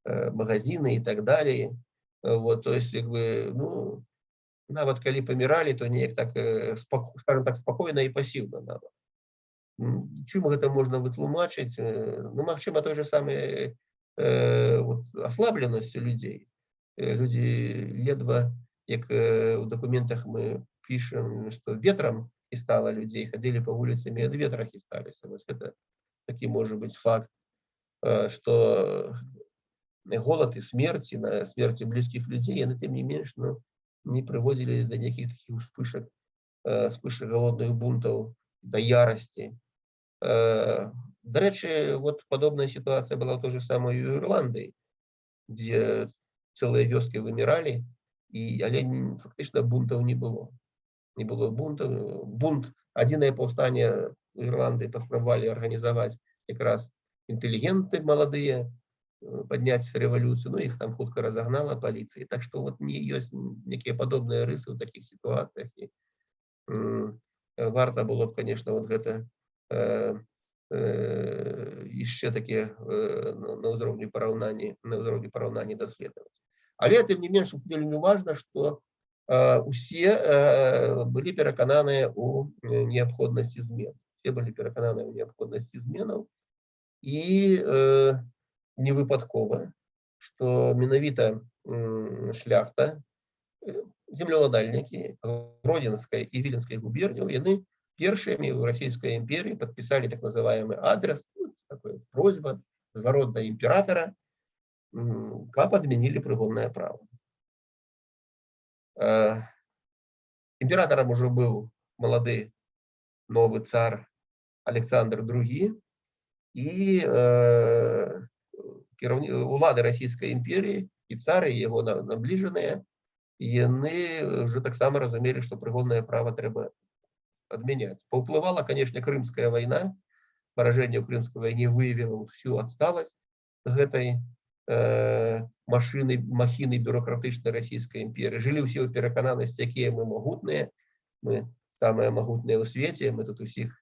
магазины и так далее. Вот, то есть, как бы, ну, нават калі паміралі, то неяк так, скажем так, спакойна і пасіўна нават. Чым гэта можна вытлумачыць? Ну, магчыма, той же самы вот, аслабленасцю людзей. Людзі ледва, як у дакументах мы пішам, што ветрам хістала людзей, хадзілі па вуліцам і ад ветра хісталіся. Вось гэта такі можа быць факт, што голад і смерці, на смерці блізкіх людзей, яны тым не менш, ну, не прыводзілі да нейкіх такіх успышак галодных бунтаў, да ярасці. Дарэчы, вот падобная сітуацыя была ў той же самай Ірландыі, дзе цэлыя вёскі выміралі, але фактычна бунтаў не было. Не было бунтаў. Бунт, адзінае паўстанне ў Ірландыі паспрабавалі арганізаваць якраз інтэлігенты маладыя, падняць рэвалюцыю, но іх там хутка разагнала паліцыя. Так што вот не ёсць некія падобныя рысы ў такіх сітуацыях, і варта было б, конечно, вот гэта яшчэ такія на ўзроўні параўнання даследаваць. Але тым не менш вельмі важна, што усе былі перакананыя ў неабходнасці змен. Все былі перакананыя ў неабходнасці зменаў, і не выпадкова, што менавіта шляхта, землеўладальнікі Гродзенскай і Віленскай губерняў, яны першымі ў Расійскай імперыі падпісалі так называемый адрес, ну, такой просьба, зварот да імператара, каб адмянілі прыгоннае права. Імператарам ужо быў малады новы цар Александр II, і улады Расійскай імперіі, і цар, і яго набліжаныя, яны ўжо таксама разумелі, што прыгоннае права трэба адмяняць. Паўплывала, конечно, Крымская вайна. Паражэнне ў Крымскай вайне выявіла вот всю адсталасць гэтай машины, махіны бюрократычнай Расійскай імперыі. Жылі ўсе ў перакананасці, якія мы магутныя, мы самыя магутныя ў свеце, мы тут усіх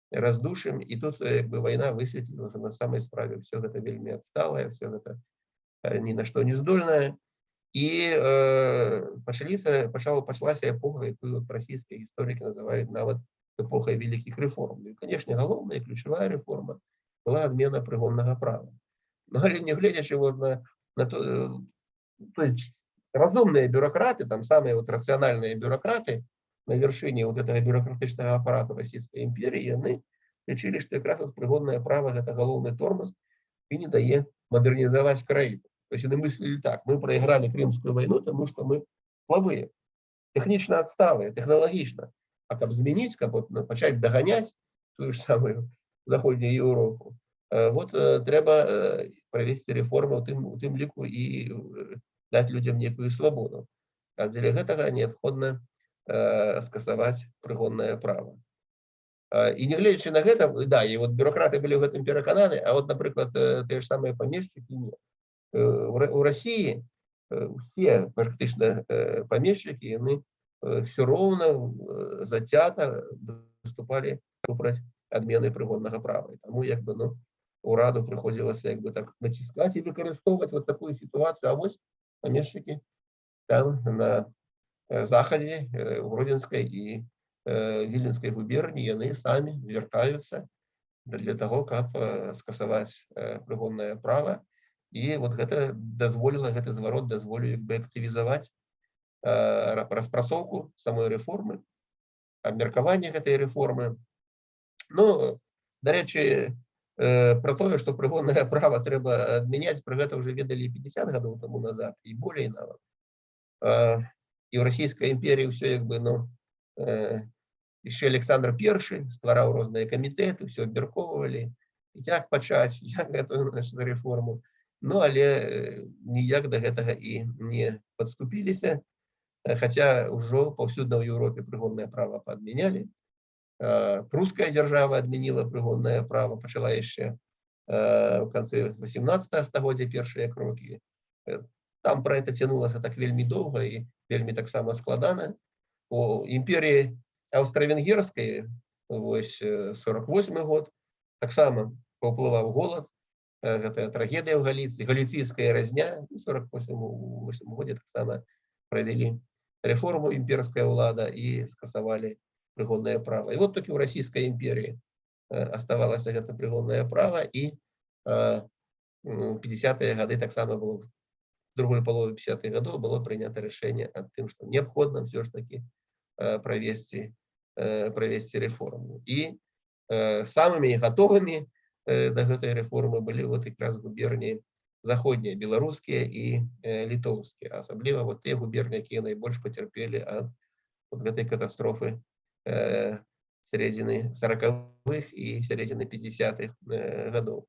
раздушым. І тут як бы вайна высветліла, што на самай справе все гэта вельмі адсталае, все гэта ні на што не здольнае. І пачалася эпоха, якую вот расійскія гісторыкі называюць нават эпохай вялікіх рэформ. І, конечно, галоўная, ключавая рэформа была адмена прыгоннага права. Но але не гледзячы вот на то, то есть разумныя бюрократы, там самыя вот рацыянальныя бюрократы на вершыне вот этого бюрократычнага апарату Расійскай імперіі, яны лічылі, што якраз вот прыгоннае права — гэта галоўны тормоз і не дае мадэрнізаваць краіну. То есть яны мыслілі так: мы прайгралі Крымскую вайну, тому что мы слабыя, тэхнічна адсталыя, тэхналагічна. А каб змяніць, каб вот, ну, пачаць даганяць тую ж самую Заходнюю Еўропу, вот трэба правесці рэформы, у тым ліку і даць людзям некую свабоду. А дзеля гэтага неабходна скасаваць прыгоннае права. І нягледзячы на гэта, да, і вот бюрократы былі ў гэтым перакананы, а вот, напрыклад, тыя ж самыя памешчыкі не. У Расіі Усе практычна памешчыкі, яны ўсё роўна зацята выступалі супраць адмены прыгоннага права. І таму як бы, ну, ураду прыходзілася як бы так націскаць і выкарыстоўваць вот такую сітуацыю. А вось памешчыкі там, на захадзе, у Гродзенскай і Віленскай губерні, яны самі звяртаюцца для таго, каб скасаваць прыгоннае права. І вот гэта дазволіла, гэты зварот дазволіў як бы актывізаваць распрацоўку самой рэформы, абмеркаванне гэтай рэформы. Ну, дарэчы, пра тое, што прыгоннае права трэба адмяняць, пра гэта ўжо ведалі 50 гадоў таму назад і болей нават. І ў Расійскай імперіі ўсё як бы, ну, яшчэ Александр I ствараў розныя камітэты, ўсё абмяркоўвалі, як пачаць, як гэтую, значит, рэформу. Ну, але ніяк да гэтага і не падступіліся, хаця ўжо паўсюдна ў Еўропе прыгоннае права паадмянялі. Пруская дзяржава адмяніла прыгоннае права, пачала яшчэ ў канцы 18 стагоддзя першыя крокі. Там пра это цянулася так вельмі доўга і вельмі таксама складана. У імперіі аўстра-венгерскай, вось, 48 год, таксама паўплываў голад, гэтая трагедыя ў Галіцыі, галіцыйская разня, 48 годзе таксама правялі рэформу імперская ўлада і скасавалі прыгоннае права. І вот толькі ў Расійскай імперіі аставалася гэта прыгоннае права, і 50-е гады таксама было, другой паловы 50-х гадоў было прынята рашэнне аб тым, што неабходна ўсё ж такі правесці рэформу. І самымі гатовымі да гэтай рэформы былі вот якраз губерніі заходнія, беларускія і літоўскія, асабліва вот тыя губерні, якія найбольш пацярпелі ад вот гэтай катастрофы сярэдзіны 40-х і сярэдзіны 50-х гадоў.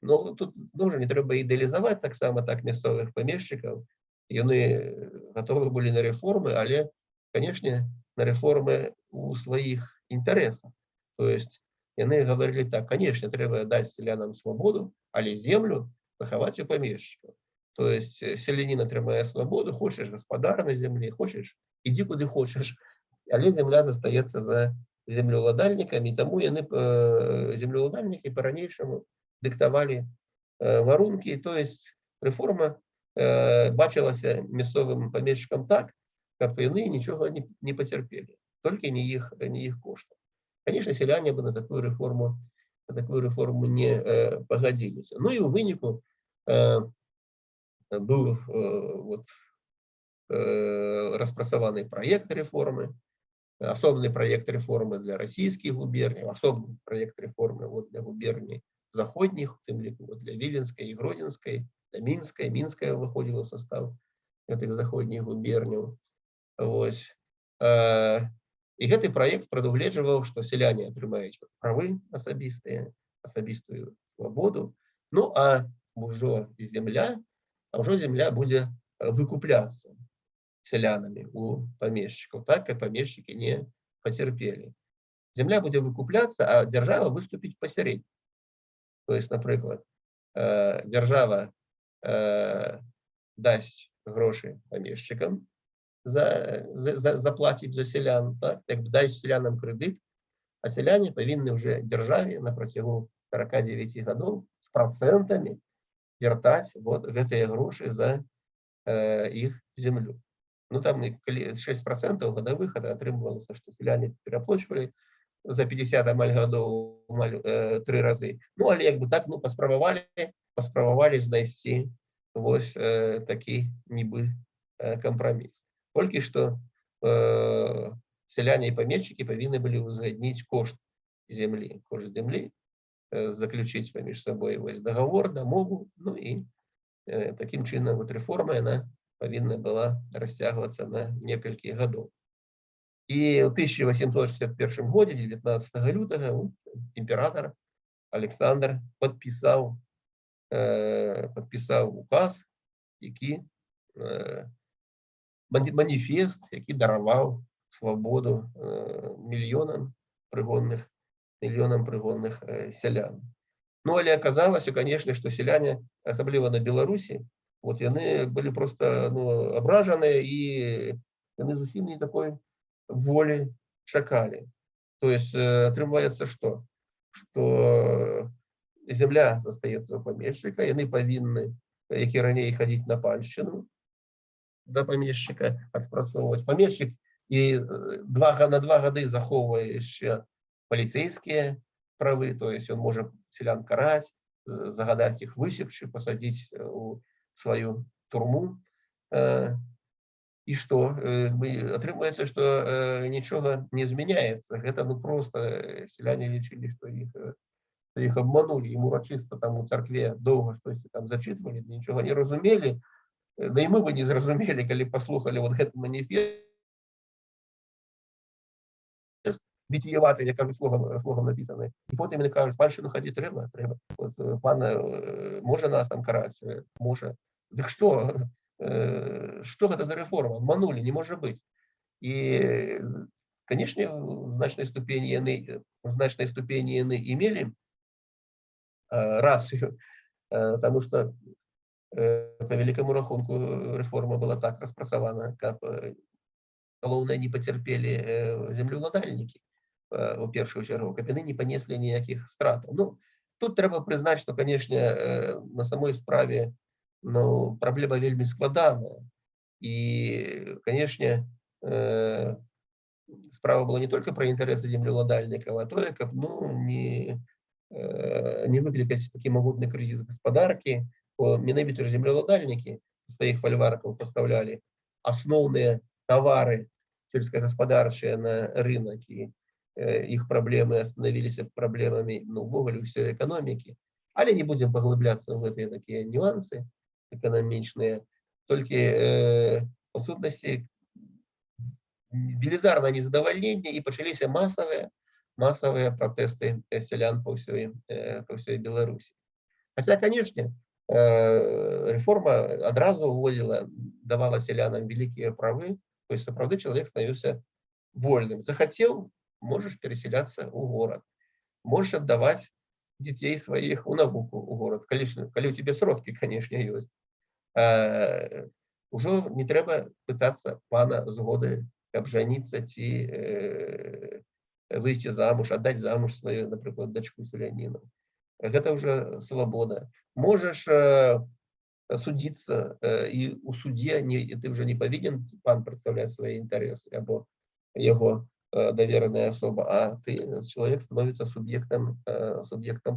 Ну, тут тоже не трэба ідэалізаваць таксама так мясцовых памешчыкаў. Яны гатовы былі на рэформы, але, конечно, на рэформы у сваіх інтарэсах. То есть яны гаварылі так: конечно, трэба даць сялянам свабоду, але землю захаваць у памешчыкаў. То есть селянін атрымае свабоду, хочаш — гаспадар на зямлі, хочаш — ідзі куды хочаш, але зямля застаецца за землеўладальнікамі, таму яны, землеўладальнікі, па-ранейшаму дыктавалі варункі, то есть рэформа бачылася мясцовым памешчыкам так, каб яны нічога не пацярпелі, толькі не іх коштам. Конечно, сяляне бы на такую рэформу не пагадзіліся. Ну і ў выніку быў вот распрацаваны праект рэформы, асобны праект рэформы для расійскіх губерняў, асобны праект рэформы вот для губерній заходніх, у тым ліку вот для Віленскай і Гродзенскай, для Мінскай. Мінская выходзіла ў состав гэтых заходніх губерняў. Вось. І гэты праект прадугледжваў, што сяляне атрымаюць вот правы асабістыя, асабістую свабоду, ну а ўжо зямля будзе выкупляцца сялянамі у памешчыкаў, так, каб памешчыкі не пацярпелі. Зямля будзе выкупляцца, а дзяржава выступіць пасярэднік. То есть, напрыклад, дзяржава дасць грошы памешчыкам, заплаціць за сялян, так, як бы дасць сялянам крэдыт, а сяляне павінны ўжо дзяржаве на працягу 49 гадоў з працэнтамі вяртаць вот гэтыя грошы за іх зямлю. Ну, там і калі 6% гадавых, это атрымлівалася, што сяляне пераплочвалі за 50 амаль гадоў амаль тры разы. Ну, але як бы так, ну, паспрабавалі знайсці вось такі нібы кампраміс. Толькі што сяляне і памешчыкі павінны былі ўзгадніць кошт зямлі, заключыць паміж сабой вось дагавор, дамову, ну і такім чынам вот рэформа, яна павінна была расцягвацца на некалькі гадоў. І ў 1861 годзе, 19 лютага, імператор Александр падпісаў указ, які маніфест, які дараваў свабоду мільёнам прыгонных сялян. Ну, але аказалася, конечно, што сяляне, асабліва на Беларусі, Вот яны былі просто, ну, абражаныя, і яны зусім не такой волі чакалі. То есть атрымліваецца, что земля застаецца у памешчыка, яны павінны, як і раней, хадзіць на паншчыну да памешчыка, адпрацоўваць. Памешчык і на 2 гады захоўвае яшчэ паліцейскія правы, то есть он можа селян караць, загадаць іх высекчы, пасадзіць у сваю турму. І што атрымаецца, што нічога не змяняецца. Гэта, ну, просто сяляне лічылі, што іх обманули, ім урачыста там у царкве доўга штосьці там зачытвалі, нічога не разумелі. Да і мы бы не зразумелі, калі паслухалі вот гэты маніфест витиеватый, як кажуць, слогам напісаны. І потым яны кажуць: «Паншчыну хадзіць трэба, трэба. Вот, пан можа нас там караць, можа. Дык што гэта за рэформа? Обманули, не можа быць». І, конечно, в значнай ступені яны имели рацыю, потому что по вялікаму рахунку рэформа была так распрацавана, каб галоўнае не пацярпелі землеўладальнікі у першую чаргу, каб яны не панеслі ніякіх стратаў. Ну, тут трэба прызнаць, што, конечно, на самой справе, ну, праблема вельмі складаная. І, конечно, справа была не только пра інтарэсы землеўладальнікаў, а тое, каб, ну, не выклікаць такі магутны крызіс гаспадаркі, бо менавіта ж землеўладальнікі сваіх фальваркаў пастаўлялі асноўныя тавары сельскагаспадарчыя на рынок, і іх праблемы станавіліся праблемамі, ну, увогуле ўсёй эканомікі. Але не будзем паглыбляцца ў гэтыя такія нюансы эканамічныя. Толькі па сутнасці велізарнае незадавальненне, і пачаліся масавыя пратэсты сялян па ўсёй Беларусі. Хаця, конечно, рэформа адразу ўвозіла, давала сялянам вялікія правы, то есть сапраўды чалавек становіўся вольным. Захацеў, можаш перасяляцца ў горад, можаш аддаваць дзяцей сваіх у навуку ў горад, калі ў цябе сродкі, конечно, ёсць. Ужо не трэба пытацца пана згоды, каб жаніцца ці выйсці замуж, аддаць замуж сваю, напрыклад, дачку селяніну. Гэта ўжо свабода. Можаш судзіцца, і ў судзе не, ты ўжо не павінен, пан, прадстаўляць свае інтарэсы або яго давераная асоба, а ты, чалавек, становіцца суб'ектам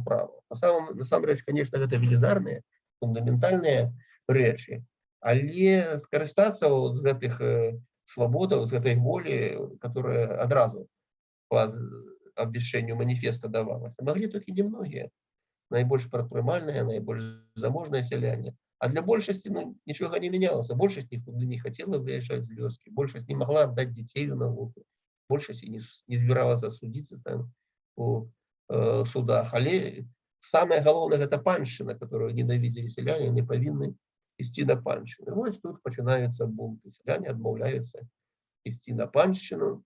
права. На самом насамрэч, конечно, гэта велізарныя, фундаментальныя рэчы, але скарыстацца вот з гэтых свабодаў, з гэтай волі, которая адразу па абвяшчэнню маніфеста давалася, маглі толькі немногія, найбольш прадпрымальныя, найбольш заможныя сяляне. А для большасці, ну, нічога не мянялася. Большасць нікуды не хацела выязджаць з вёскі, большасць не магла аддаць дзяцей у навуку, большасць і не збіралася судзіцца там у судах. Але самае галоўнае — гэта паншчына, которую ненавідзелі сяляне, не павінны ісці на паншчыну. Вось тут пачынаюцца бунты. Сяляне адмаўляюцца ісці на паншчыну.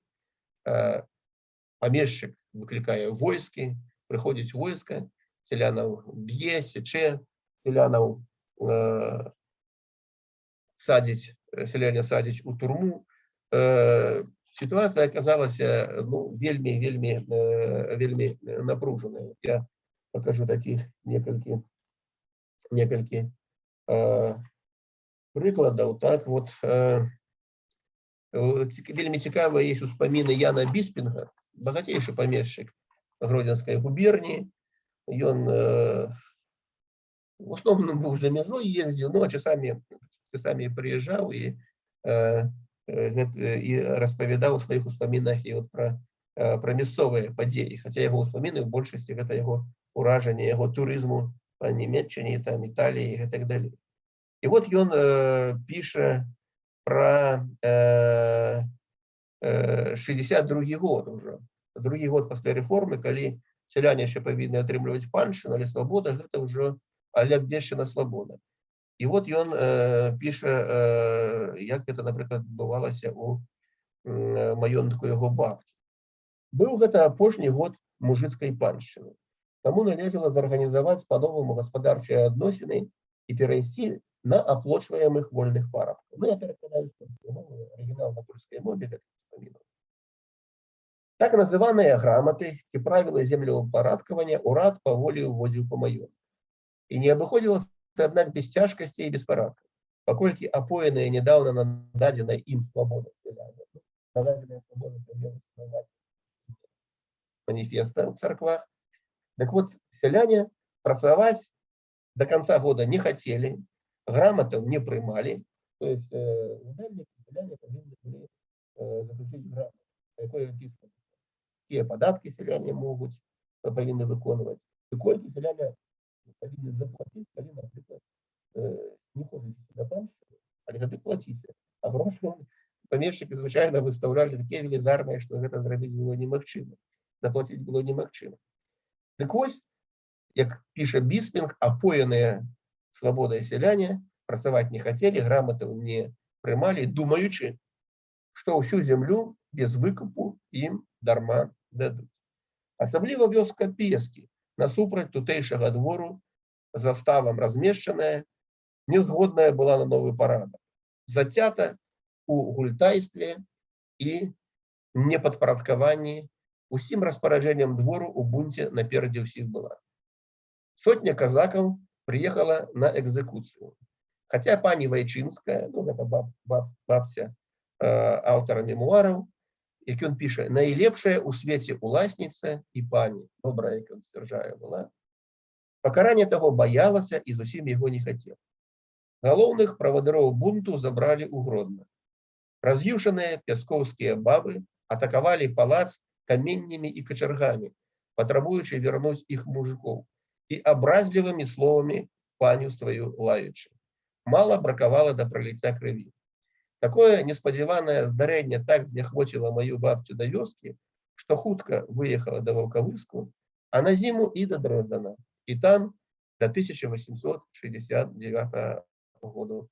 Памешчык выклікае войскі, прыходзіць войска, сялянаў б'е, сечэ, сялянаў садзіць, сяляне садзіць у турму. Сітуацыя аказалася, ну, вельмі, вельмі, вельмі напружаная. Я покажу такіх некалькі прыкладаў. Так вот, вельмі цікавыя есть успаміны Яна Біспінга, багацейшы памешчык Гродзенскай губерніі. Ён в основном быў за мяжой, ездзіў, ну, а часамі прыязджаў і распавядаў у сваіх успамінах і вот пра мясцовыя падзеі, хаця яго ўспаміны ў большасці — гэта яго ўражанне, яго турызму па Нямеччыне, там, Італіі і так далей. І вот ён піша пра 62 год уже. Другі год пасля рэформы, калі сяляне яшчэ павінны атрымліваць паншчыну, але свабода гэта ўжо, але абвешчана свабода. І вот ён піша, як гэта, напрыклад, адбывалася у маёнтку яго бабкі. Быў гэта апошні год мужыцкай паншчыны. Таму належала зарганізаваць па-новаму гаспадарчыя адносіны і перайсці На аплочваемых вольных парабкаў. Ну, я перакладаю з польскай мовы, арыгінал на польскай мове гэтых успамінаў. Так называныя граматы ці правілы землеўпарадкавання урад паволі ўводзіў па маёнтках. І не абыходзілася, аднак, без цяжкасцей і беспарадкаў, паколькі апоеныя нядаўна нададзенай ім свабодай сяляне, ну, нададзеная свабода маніфеста ў царквах. Так вот, сяляне працаваць до конца года не хацелі, граматаў не прымалі, то есть сяляне павінны былі заключыць грамату, якой опісана, якія падаткі сяляне могуць, павінны выконваць, і колькі сяляне павінны заплаціць, калі, напрыклад, не хочаце на паншчыну, але тады плаціце. А грошы памешчыкі звычайна выстаўлялі такія велізарныя, што гэта зрабіць было немагчыма, заплаціць было немагчыма. Дык вось, як піша Біспінг, апоеныя свабодай сяляне працаваць не хацелі, граматаў не прымалі, думаючы, што ўсю зямлю без выкупу ім дарма дадуць. Асабліва вёска Пескі, насупраць тутэйшага двору, заставам размешчаная, нязгодная была на новы парадак. Зацята у гультайстве і непадпарадкаванні усім распараджэнням двору, у бунце наперадзе ўсіх была. Сотня казакаў прыехала на экзекуцыю. Хаця пані Вайчынская, ну, гэта бабця аўтара мемуараў, як ён піша, найлепшая ў свеце уласніца і пані, добрая, як ён сцвярджае, была, пакарання таго баялася і зусім яго не хацела. Галоўных правадыроў бунту забралі ў Гродна. Раз'юшаныя пяскоўскія бабы атакавалі палац каменнямі і качаргамі, патрабуючы вярнуць іх мужыкоў і абразлівымі словамі паню сваю лаючы. Мала бракавала да праліцця крыві. Такое неспадзяванае здарэнне так знехвоціла маю бабцю да вёскі, што хутка выехала да Ваўкавыску, а на зіму і да Дрэздана. І там до 1869 году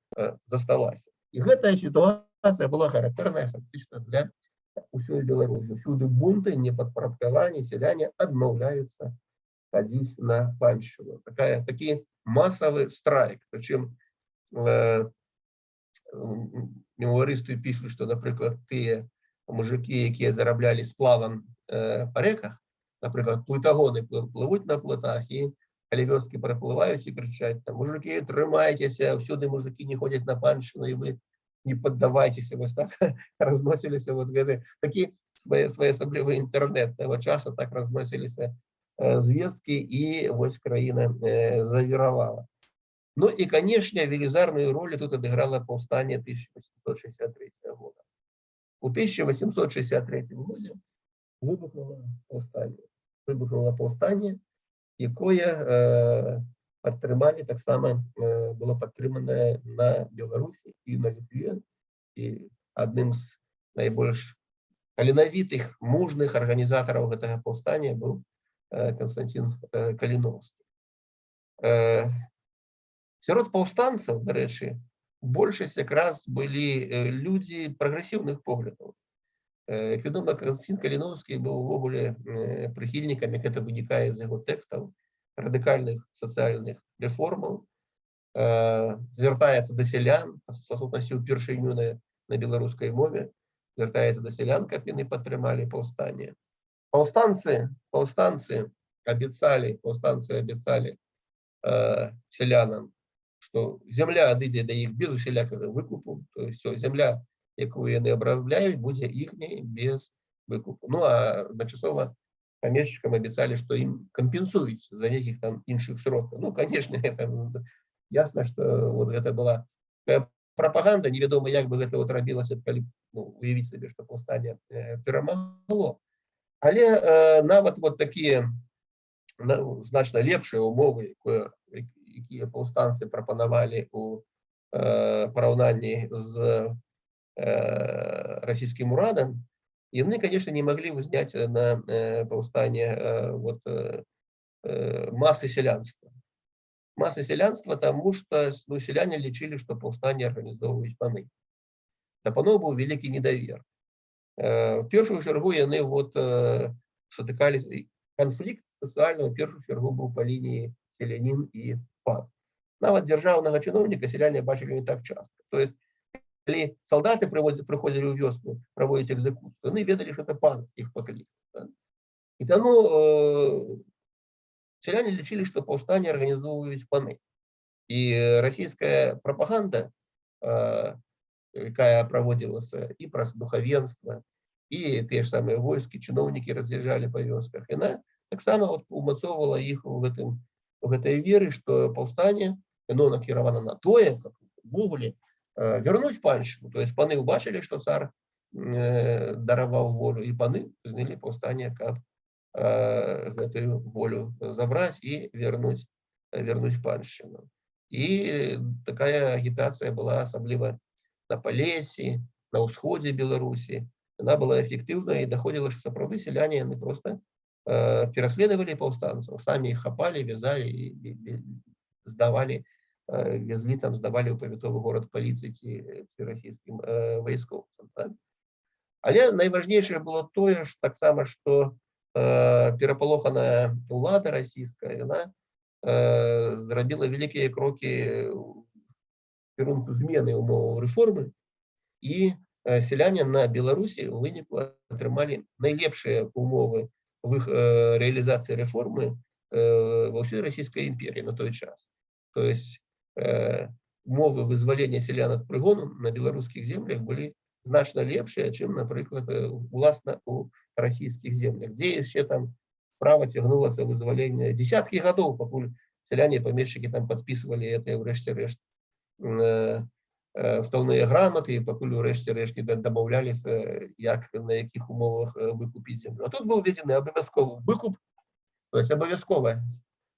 засталася. І гэтая сітуацыя была характэрная фактычна для ўсёй Беларусі. Усюды бунты, непадпарадкаванне, сяляне адмаўляюцца хадзіць на паншчыну. Такі масавы страйк. Прычым мемуарысты пішуць, што, напрыклад, тыя мужыкі, якія зараблялі сплавам па рэках, напрыклад, плытагоны плывуць на плытах, і калі вёскі праплываюць і крычаць там: «Мужыкі, трымайцеся, ўсюды мужыкі не ходзяць на паншчыну, і вы не паддавайцеся». Вось так разносіліся вот гэты такі своеасаблівы інтэрнэт таго часу, так разносіліся звесткі, і вось краіна завіравала. Ну і, конечно, велізарную ролю тут адыграла паўстанне 1863 года. У 1863 годзе выбухнула паўстанне. Выбухнула паўстанне, якое падтрымалі таксама, было падтрыманае на Беларусі і на Літве, і адным з найбольш таленавітых, мужных арганізатараў гэтага паўстання быў Канстанцін Каліноўскі. Сярод паўстанцаў, дарэчы, большасць якраз былі людзі прагрэсіўных поглядаў. Як вядома, Канстанцін Каліноўскі быў увогуле прыхільнікам, як гэта вынікае з яго тэкстаў, радыкальных сацыяльных рэформаў, звяртаецца да сялян, па сутнасці ўпершыню на беларускай мове, звяртаецца да сялян, каб яны падтрымалі паўстанне. Паўстанцы абяцалі сялянам, што зямля адыдзе да іх без усялякага выкупу, то есть всё, зямля, якую яны абрабляюць, будзе іхняй без выкупу. Ну а адначасова памешчыкам абяцалі, што ім кампенсуюць за нейкіх там іншых сродкаў. Ну, конечно, это ясно, что вот гэта была такая прапаганда, невядома, як бы гэта вот рабілася, калі б, ну, уявіць сабе, што паўстанне перамагло. Але нават вот такія значна лепшыя умовы, якія паўстанцы прапанавалі у параўнанні з расійскім урадам, яны, конечно, не маглі ўзняць на паўстанне вот, масы сялянства. Масы сялянства, таму што, ну, сяляне лічылі, што паўстанне арганізоўваюць паны. Да паноў быў вялікі недавер. В першую чаргу яны вот сутыкались, канфлікт сацыяльны ў першую чаргу быў па лініі селянін і пан. Нават дзяржаўнага чыноўніка сяляне бачылі не так часто. То есть калі салдаты прыходзілі ў вёску праводзіць экзекуцыю, яны ведалі, што это пан іх паклікаў. Так? І таму сяляне лічылі, што паўстанне арганізоўваюць паны. І расійская прапаганда, якая праводзілася і праз духавенства, і тыя ж самыя войскі, чыноўнікі раз'язджалі па вёсках, яна таксама вот умацоўвала іх у гэтай веры, што паўстанне яно накіравана на тое, каб увогуле вярнуць паншчыну. То есть паны ўбачылі, што цар дараваў волю, і паны знялі паўстанне, каб гэтую волю забраць і вярнуць паншчыну. І такая агітацыя была асабліва на Палессі, на ўсходзе Беларусі. Яна была эфектыўная, і даходзіла, што сапраўды сяляне яны просто пераследавалі паўстанцаў, самі іх хапалі, вязалі і здавалі, везлі там, здавалі ў павятовы горад паліцыі ці расійскім вайскоўцам. Так? Але найважнейшае было тое ж таксама, што перапалоханая ўлада расійская, яна зрабіла вялікія крокі ў кірунку змены умоваў рэформы, і сяляне на Беларусі ў выніку атрымалі найлепшыя умовы в іх рэалізацыі рэформы ва ўсёй Расійскай імперіі на той час. То есть умовы вызвалення сялян ад прыгону на беларускіх землях былі значна лепшыя, чым, напрыклад, уласна у расійскіх землях, дзе яшчэ там справа цягнулася вызваленне десяткі гадоў, пакуль сяляне, памешчыкі там падпісвалі это ўрэшце рэшт устаўныя граматы, пакуль урэшце рэшт не дамаўляліся, як, на якіх умовах выкупіць землю. А тут быў уведзены абавязковы выкуп, то есть абавязкова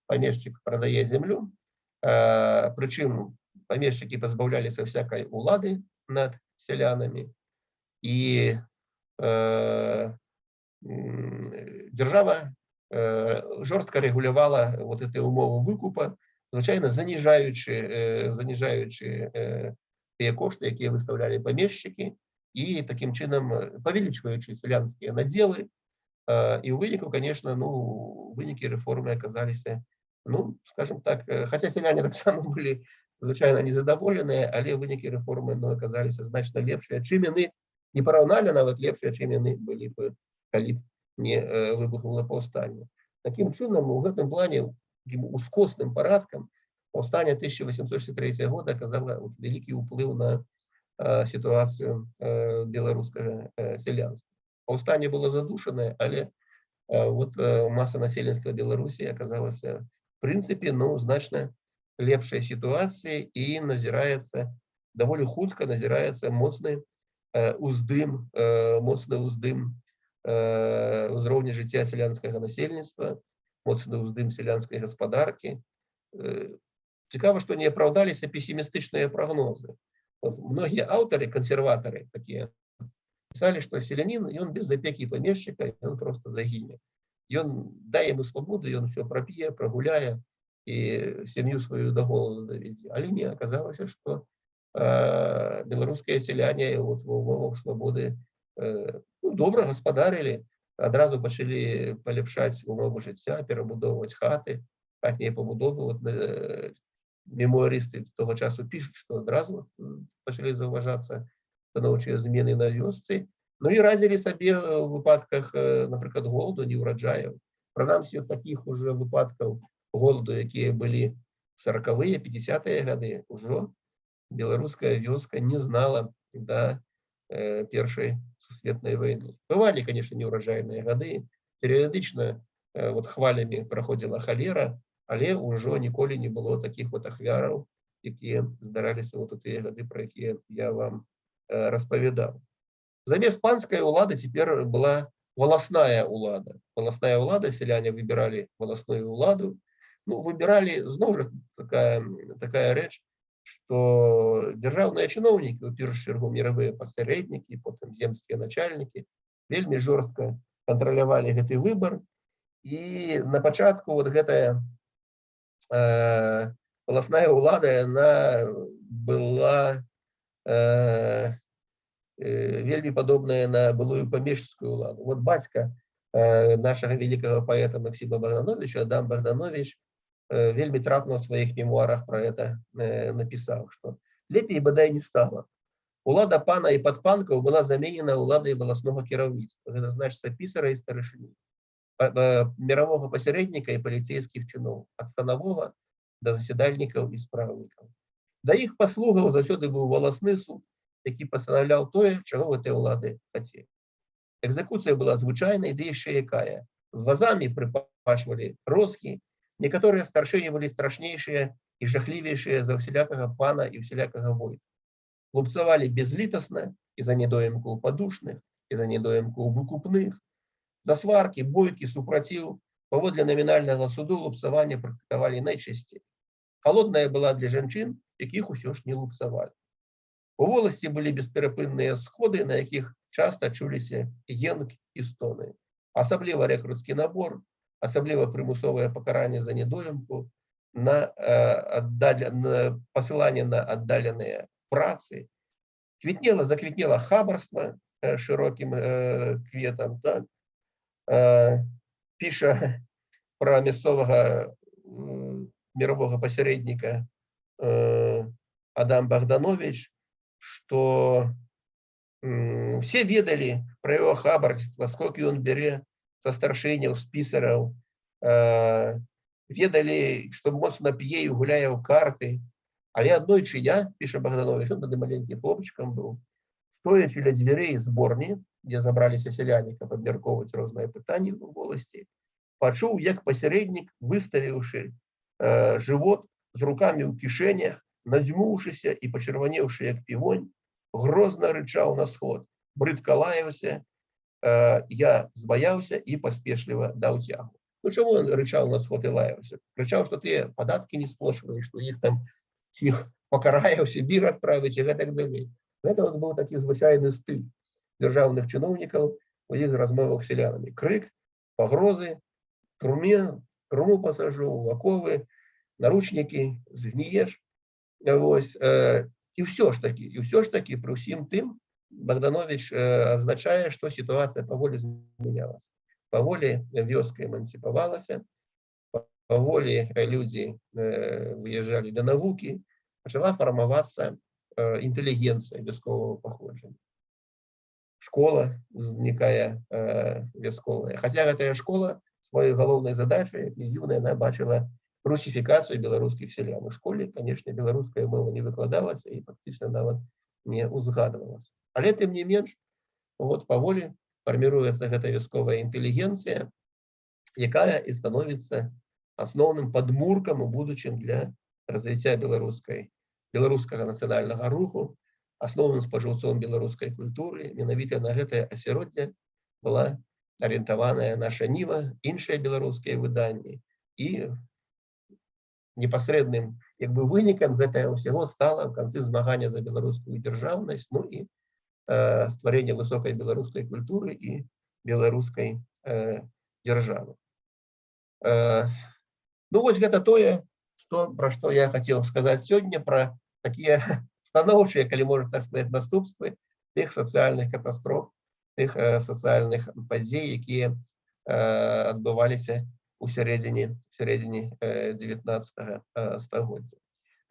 памешчык прадае зямлю, прычым памешчыкі пазбаўляліся всякай улады над сялянамі, і дзяржава жорстка рэгулявала вот эти умовы выкупа, звычайна заніжаючы тыя кошты, якія выстаўлялі памешчыкі, і такім чынам павялічваючы сялянскія надзелы. І ў выніку, конечно, ну, вынікі рэформы аказаліся, ну, скажем так, хаця сяляне таксама былі звычайна незадаволеныя, але вынікі рэформы, ну, аказаліся значна лепшыя, чым яны, непараўнальна нават лепшыя, чым яны былі б, калі б не выбухнула паўстанне. Такім чынам, у гэтым плане такім ускосным парадкам паўстанне 1863 года аказала вот вялікі ўплыў на сітуацыю беларускага сялянства. Паўстанне было задушанае, але вот маса насельніцтва Беларусі аказалася в прынцыпе, ну, значна лепшай сітуацыі, і назіраецца даволі хутка назіраецца моцны ўздым узроўня жыцця сялянскага насельніцтва, моцны ўздым сялянскай гаспадаркі. Цікава, што не апраўдаліся песімістычныя прагнозы. Вот многія аўтары, кансерватары такія, пісалі, што селянін, ён без апекі памешчыка, ён просто загіне. Ён дай яму свабоду, ён всё прап'е, прагуляе і сям'ю сваю да голаду даведзе. Але не, аказалася, што беларускія сяляне вот ва ўмовах свабоды ну, добра гаспадарылі, адразу пачалі паляпшаць умовы жыцця, перабудоўваць хаты, хатнія пабудовы. Вот, мемуарысты того часу пішуць, што адразу пачалі заўважацца станоўчыя змены на вёсцы. Ну і радзілі сабе ў выпадках, напрыклад, голаду, неўраджаяў. Прынамсі, такіх уже выпадкаў голаду, якія былі 40-е, 50-е гады, ўжо беларуская вёска не знала да Першай сусветнай вайны. Бывалі, конечно, неўраджайныя гады, перыядычна вот хвалямі праходзіла халера, але ўжо ніколі не было такіх вот ахвяраў, якія здараліся вот у тыя гады, пра якія я вам распавядаў. Замест панскай улады цяпер была валасная улада. Валасная улада, сяляне выбіралі валасную уладу. Ну, выбіралі, зноў жа такая рэч, што дзяржаўныя чыноўнікі, у першую чаргу міравыя пасярэднікі, потым земскія начальнікі, вельмі жорстка кантралявалі гэты выбар. І на пачатку вот гэтая валасная ўлада, яна была вельмі падобная на былую памешчыцкую ўладу. Вот бацька нашага вялікага паэта Максіма Багдановіча, Адам Багдановіч, вельмі трапна ў сваіх мемуарах пра это напісаў, што лепей бадай не стала. Улада пана і падпанкаў была заменена ўладай валаснога кіраўніцтва, гэта значыцца пісара і старшыні, міравога пасярэдніка і паліцейскіх чыноў, ад станавога да заседальнікаў і спраўнікаў. Да іх паслугаў заўсёды быў валасны суд, які пастанаўляў тое, чаго гэтыя ўлады хацелі. Экзекуцыя была звычайнай, ды яшчэ якая. З вазамі прыпашвалі розкі, некаторыя старшыні былі страшнейшыя і жахлівейшыя за ўсялякага пана і ўсялякага войта. Лупцавалі безлітасна і за недоімку ў падушных, і за недоімку ў выкупных. За сваркі, бойкі, супраціў, паводле намінальнага суду лупцаванне практыкавалі найчасцей. Халодная была для жанчын, якіх усё ж не лупцавалі. У воласці былі бесперапынныя сходы, на якіх часта чуліся енк і стоны. Асабліва рэкрутскі набор, асабліва прымусовае пакаранне за недоімку, на пасыланне на аддаленыя працы. Квітнела, заквітнела хабарства шырокім кветам. Так? Піша пра мясцовага міравога пасярэдніка Адам Богданович, што все ведалі пра яго хабарства, сколько ён бярэ са старшыняў, з пісараў, ведалі, што моцна п'е і гуляе ў карты. Але аднойчы я, піша Богданович, ён тады маленькім хлопчыкам быў, стоячы ля дзвярэй зборні, дзе забраліся сяляне, каб абмяркоўваць розныя пытанні ў воласці, пачуў, як пасярэднік, выставіўшы жывот з рукамі ў кішэнях, надзьмуўшыся і пачырванеўшы як півонь, грозна рычаў на сход, брыдка лаяўся, я збаяўся і паспешліва даў цягу. Ну чаму ён рычаў на сход і лаяўся? Крычаў, што ты падаткі не сплочваеш, што іх там всіх пакарае, ў Сібір адправіць і гэтак далей. Гэта вот быў такі звычайны стыль дзяржаўных чыноўнікаў у іх размовах з сялянамі. Крык, пагрозы, турму пасажу, в аковы, наручнікі, згніеш. Вось, і ўсё ж такі, пры ўсім тым Богданович адзначае, што сітуацыя паволі змянялася. Паволі вёска эмансіпавалася, паволі людзі выязджалі да навукі, пачала фармавацца інтэлігенцыя вясковага паходжання. Школа узнікае вясковая. Хаця гэтая школа сваёй галоўнай задачай, як ні дзіўна, яна бачыла русіфікацыю беларускіх сялян. У школе, канешне, беларуская мова не выкладалася і фактычна нават не ўзгадвалася. Але тым не менш, вот паволі фарміруецца гэта вясковая інтэлігенцыя, якая і становіцца асноўным падмуркам у будучым для развіцця беларускага нацыянальнага руху, асноўным спажыўцом беларускай культуры. Менавіта на гэтае асяроддзе была арыентаваная Наша Ніва, іншыя беларускія выданні. І непасрэдным як бы вынікам гэтага ўсяго стала ў канцы змагання за беларускую дзяржаўнасць, ну і стварэнне высокай беларускай культуры і беларускай дзяржавы. Ну вось гэта тое, пра што я хацеў сказаць сёння, пра такія станоўчыя, калі можна так сказаць, наступствы тых сацыяльных катастроф, тых сацыяльных падзей, якія адбываліся ў сярэдзіне 19 стагоддзя.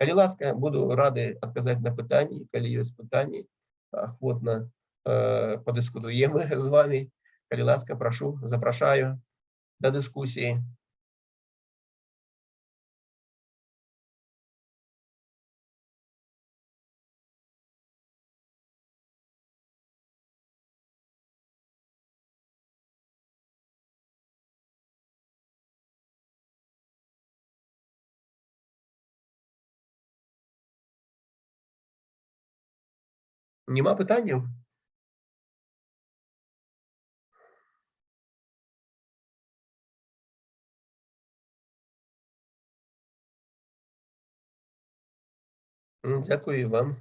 Калі ласка, буду рады адказаць на пытанні, калі ёсць пытанні, ахвотна падыскутуем з вамі. Калі ласка, прашу, запрашаю да дыскусіі. Нема пытанняў? Дзякую і вам.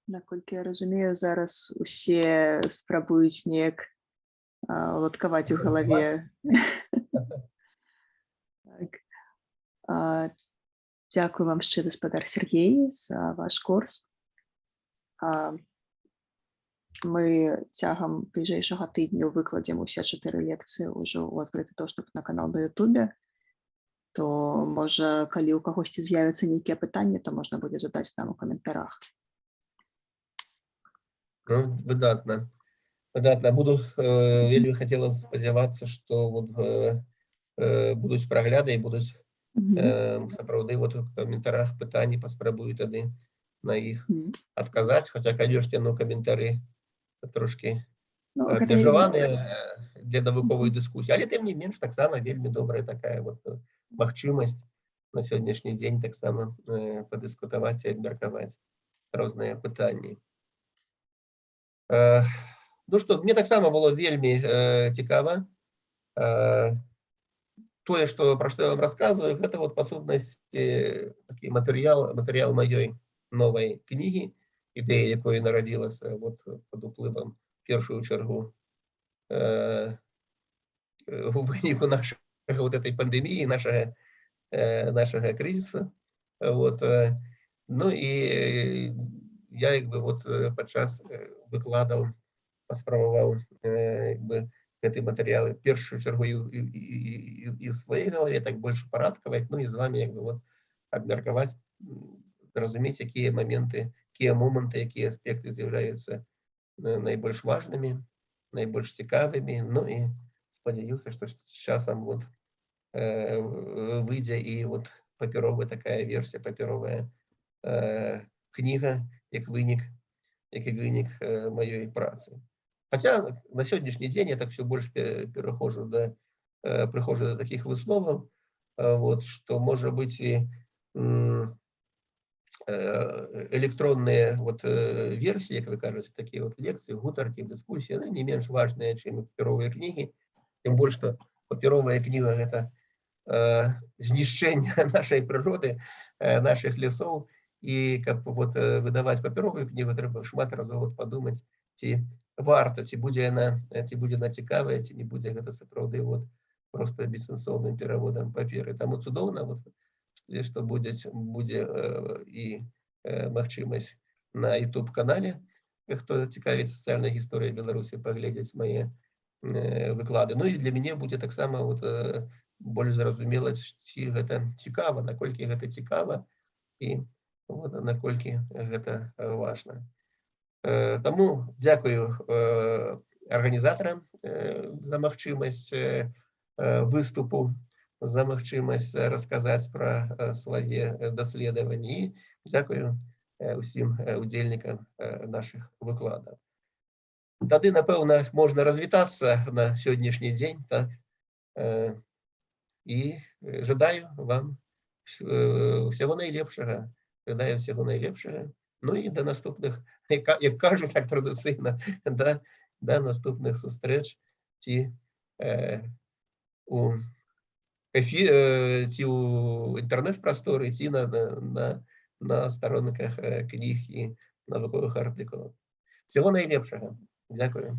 Наколькі я разумею, зараз усе спрабуюць неяк уладкаваць у галаве. Так. Дзякую вам шчыра, спадар Сяргей, за ваш курс. Мы цягам бліжэйшага тыдню выкладзем усе чатыры лекцыі ўжо ў адкрыты доступ на канал на Ютубе. То, можа, калі ў кагосьці з'явяцца нейкія пытанні, то можна будзе задаць нам у каментарах. Ну, выдатна. Выдатна. Буду вельмі хацела спадзявацца, што вот, будуць прагляды і будуць сапраўды вот у каментарах пытанні, паспрабую тады на іх адказаць, хаця, конечно, ну, каментары трошки Ну, гэта абмежаваныя для навуковай дыскусіі, але тым не менш таксама вельмі добрая такая вот магчымасць на сённяшні дзень таксама падыскутаваць і абмеркаваць розныя пытанні. Ну што, мне таксама было вельмі цікава. Тое, што пра што я вам расказваю, гэта вот па сутнасці такі матэрыял маёй новай кнігі, ідэя якой нарадзілася вот пад уплывам, першую чаргу, у выніку нашага вот этой пандеміі, нашага крызіса. Вот, ну і я як бы вот падчас выкладаў паспрабаваў як бы гэты матэрыялы першую чаргу і ў сваёй галаве так больш упарадкаваць, ну і з вами як бы вот абмеркаваць, зразумець, якія маменты, якія моманты, якія аспекты з'яўляюцца найбольш важнымі, найбольш цікавымі. Ну і спадзяюся, што з часам вот выйдзе і вот папяровая такая версія, папяровая кніга, як вынік маёй працы. Хаця на сённяшні дзень я так все больш пераходжу да прыходжу да такіх высноваў, вот, што, можа быць, і электронныя вот версіі, як вы кажаце, такія вот лекцыі, гутаркі, дыскусіі, яны не менш важныя, чым папяровыя кнігі. Тым больш што папяровая кніга — гэта знішчэнне нашай прыроды, нашых лясоў, і каб вот выдаваць папяровую кнігу, трэба шмат разоў вот падумаць, ці варта, ці будзе яна цікавая, ці не будзе гэта сапраўды вот просто бессэнсоўным пераводам паперы. Таму цудоўна вот, што будзе і магчымасць на YouTube канале, хто цікавіць сацыяльнай гісторыяй Беларусі, паглядзець мае выклады. Ну і для мяне будзе таксама вот больш зразумела, ці гэта цікава, наколькі гэта цікава і вот, наколькі гэта важна. Таму дзякую арганізатарам за магчымасць выступу, за магчымасць расказаць пра свае даследаванні. Дзякую усім удзельнікам нашых выкладаў. Тады, напэўна, можна развітацца на сённяшні дзень, так? І жадаю вам усяго найлепшага, жадаю всяго найлепшага. Ну і да наступных, як кажуць так традыцыйна, да наступных сустрэч ці у эфі, ці ў інтэрнэт-прасторы, ці на старонках кніг і навуковых артыкулаў. Всяго найлепшага. Дзякую.